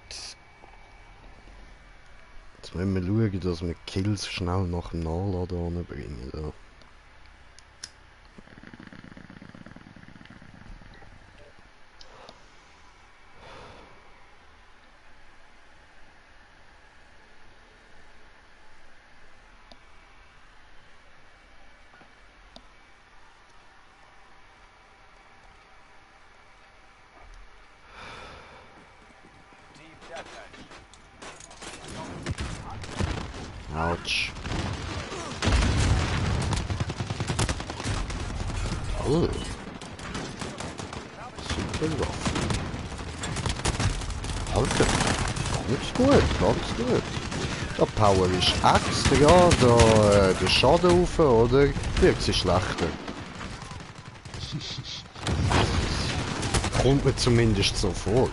Jetzt müssen wir schauen, dass wir Kills schnell nach dem Nachladen bringen. Da. Autsch. Oh. Super Waffe. Alter. Ganz gut, ganz gut. Der Power ist extra, der Schaden rauf, oder? Wirkt sie schlechter. Kommt mir zumindest so vor.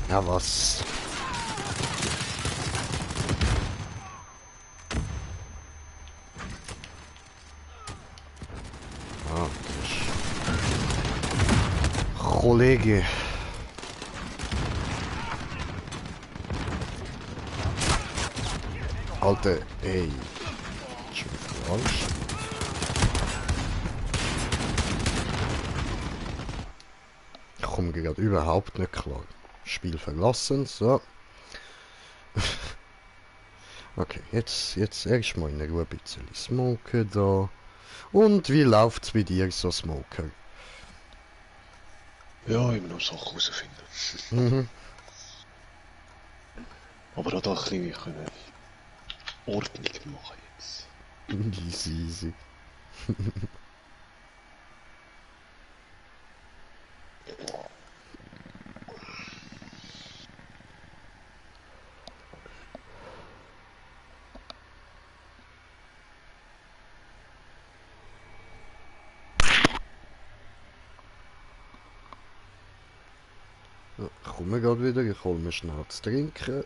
Ja, was? Ah, Kollege. Alter, ey. Schon falsch. Ich komme gerade überhaupt nicht klar. Spiel verlassen, so. Okay, jetzt erstmal in Ruhe ein bisschen smoken da. Und wie läuft's bei dir so, Smoker?
Ja, immer noch Sachen herausfinden.
Mhm.
Aber auch da ein bisschen Ordnung machen jetzt.
Easy, easy. Ja, ich komme gerade wieder, ich hole mir schnell zu trinken.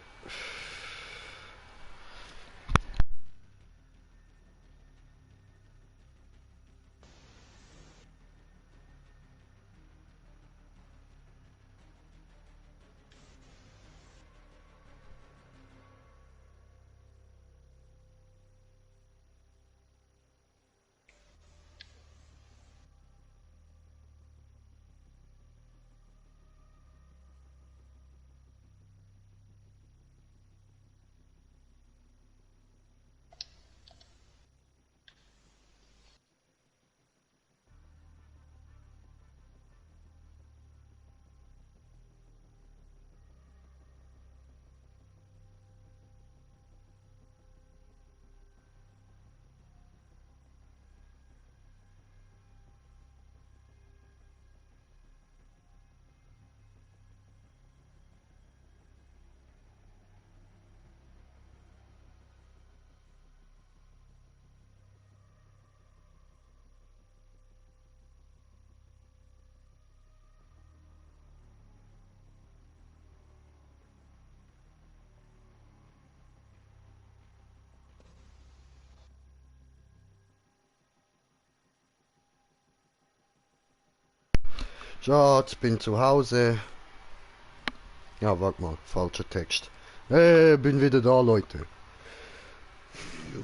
Schatz, bin zu Hause. Ja, warte mal, falscher Text. Bin wieder da, Leute.
Jo.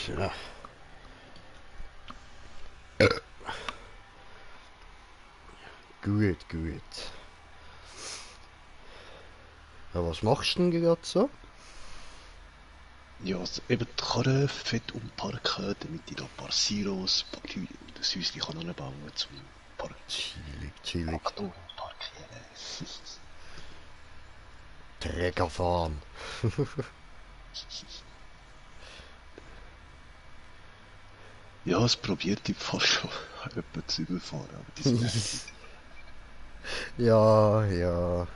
Ja. Gut, gut. Ja, was machst du denn gerade so?
Ja, also eben die Karre fett umparken, damit ich da ein paar Siros, ein paar Kühe und ein Häuschen kann anbauen zum
Chillig, chillig.
Traktor parkieren.
Träger fahren.
Ja, es probiert im Fall schon jemanden zu überfahren, aber die sind echt nicht.
Ja, ja.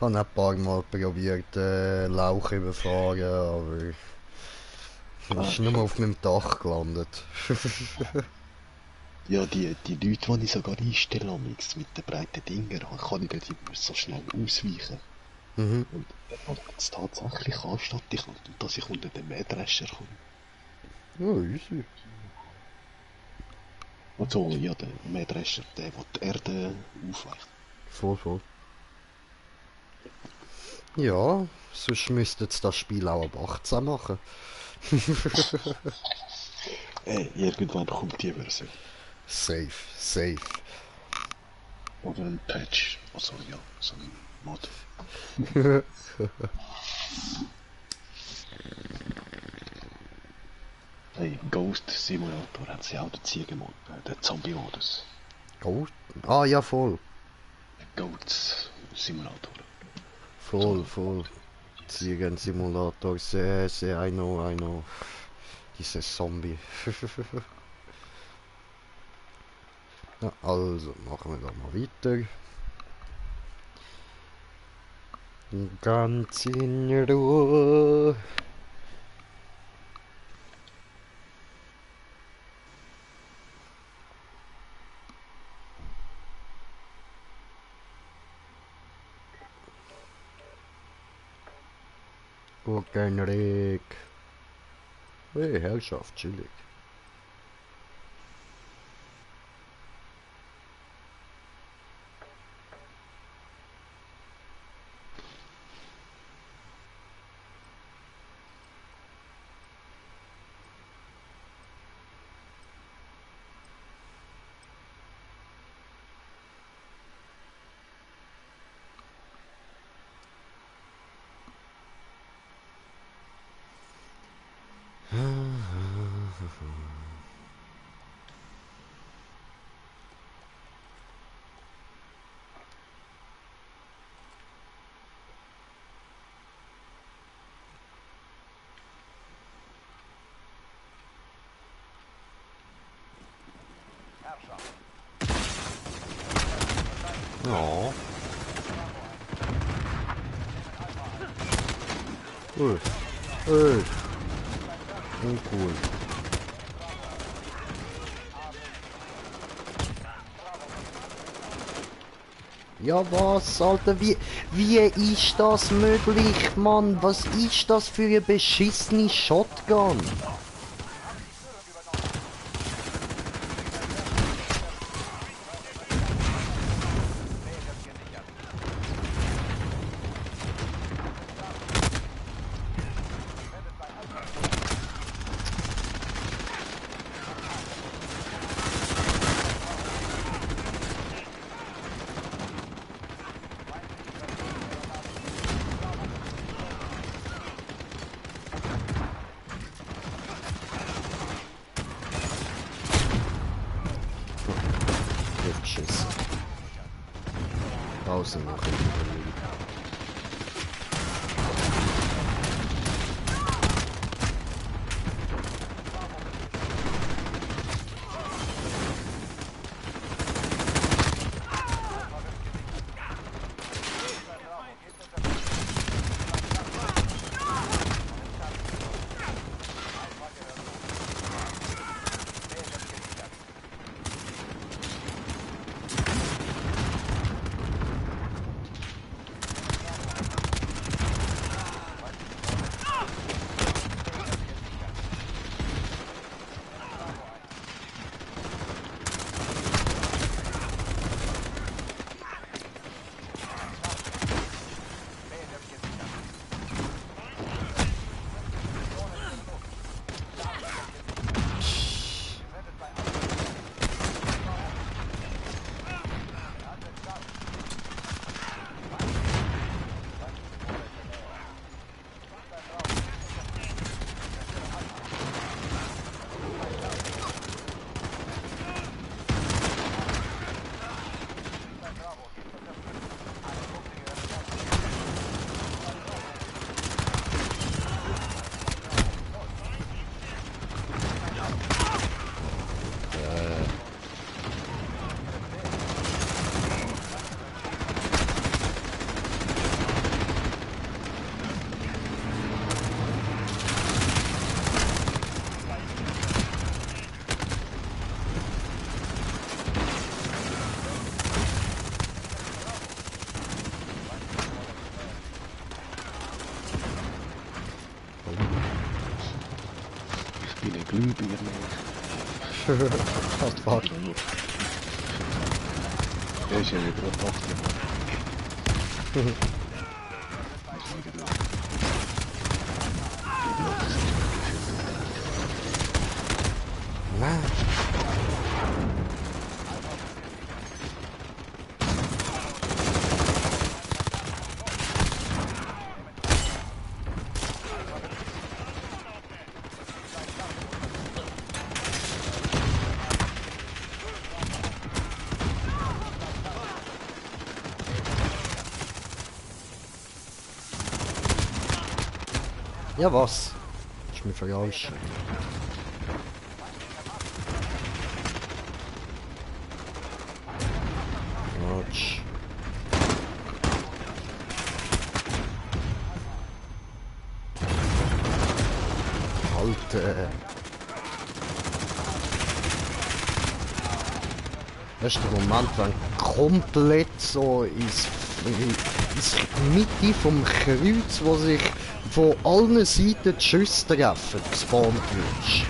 Habe ein paar Mal probiert, Lauch überfahren, aber
Ah,
ist nur auf meinem Dach gelandet.
ja, die Leute, die ich sogar einstelle, amigs mit den breiten Dingern, kann ich dort immer so schnell ausweichen.
Mhm.
Und dann hat es tatsächlich anstatt ich und dass ich unter den Mähdrescher komme.
Ja, easy.
Also, ja, der Mähdrescher, der die Erde aufweicht.
Voll, voll. Ja, sonst müsstet ihr das Spiel auch ab 18 machen.
Irgendwann kommt die Version.
Safe, safe.
Oder ein Patch. Also, ja, so ein Mod. Hey, Ghost Simulator hat sie auch den Ziegenmod, den Zombie-Modus.
Oh, ah ja, voll.
Goats Simulator.
Voll,
So,
voll. Ziegen-Simulator, sehr, sehr, I know. Dieses Zombie. Ja, also, machen wir da mal weiter. Ganz in Ruhe. Guten Rick. Hey, Herrschaft, chillig. Ja. Uncool. Ja was, Alter, wie ist das möglich, Mann? Was ist das für eine beschissene Shotgun? Geschissen. Draußen noch.
Ich bin ein Glühbirne.
Fast fuck.
Der ist ja wieder ein Tochter.
Nein. Ja was? Ist mir verrauscht. Autsch. Alter. Das ist der Moment, wenn komplett so ins Mitte vom Kreuz, wo sich von allen Seiten die Schüsse treffen, gespawnt wirst.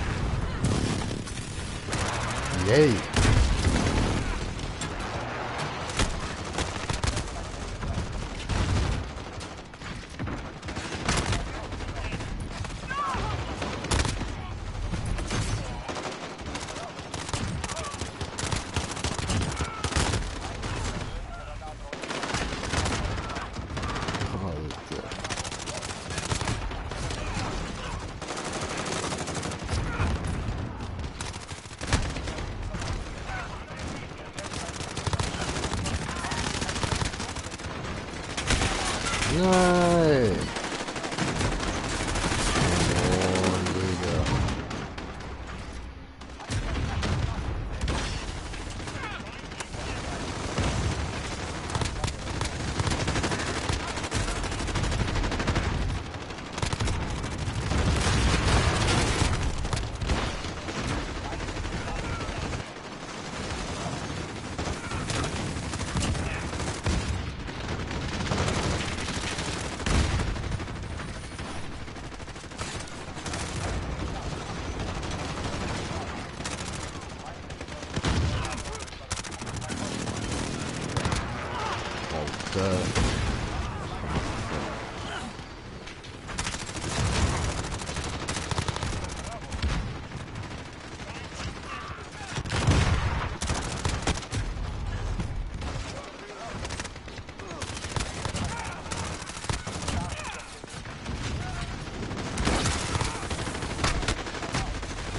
Yay. Alter. Nein. Oh, Digga.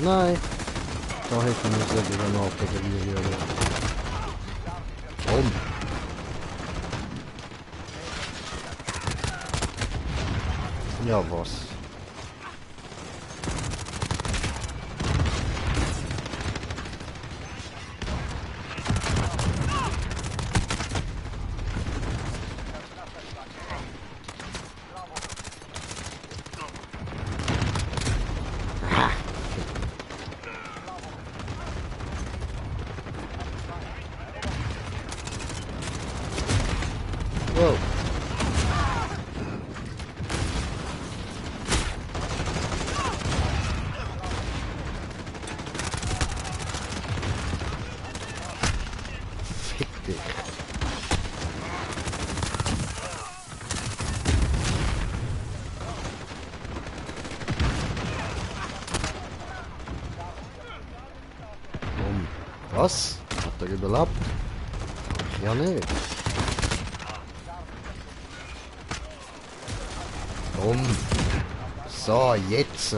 Nein! Da hätten wir es wieder nachpräparieren. Komm! Ja, was? Wow. Fick dich. Was? Hat er überlebt? Ja, nicht. So, jetzt.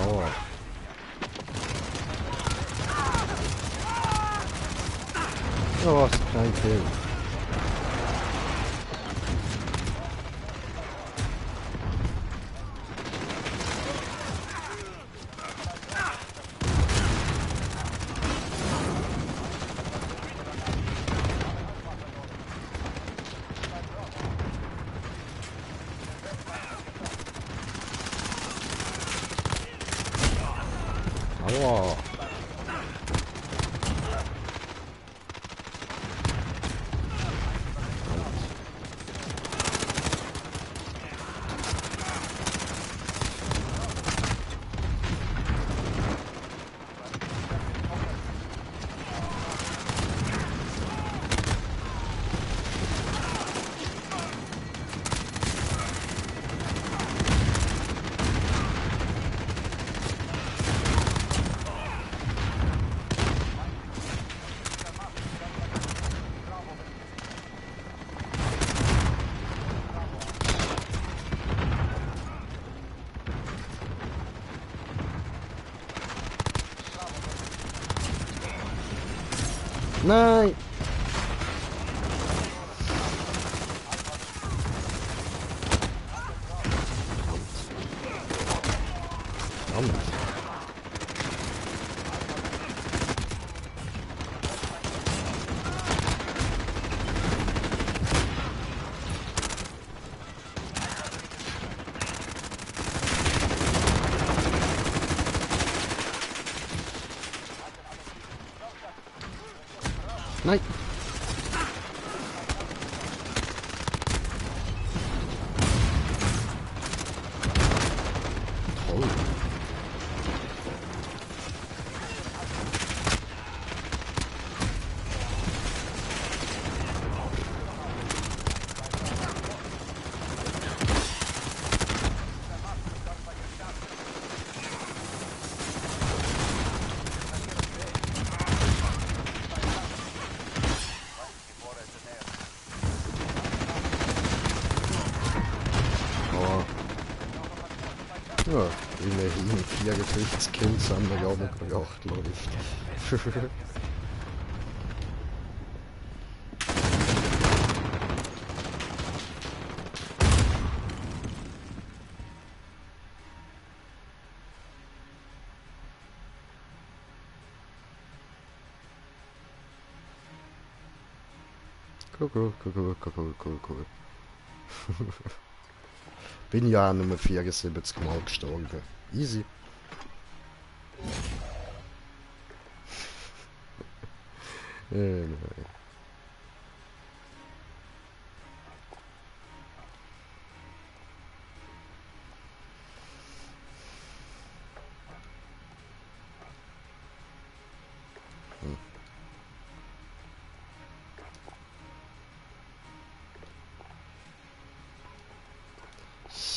Aua. Ja, was? Kein Kill. Aua. Nein! Verdammt. Nein! Toll. Aber ja, immerhin 54 Kills haben wir ja noch gebracht, läuft. Cool. Bin ja Nummer 74 Mal gestorben. Easy. Nein.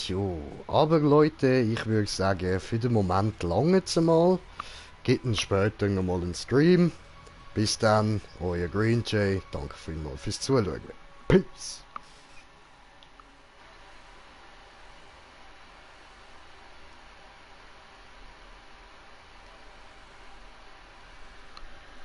Jo, aber Leute, ich würde sagen, für den Moment lange mal. Gibt uns später nochmal einen Stream. Bis dann, euer Green Jay. Danke vielmals fürs Zuschauen. Peace.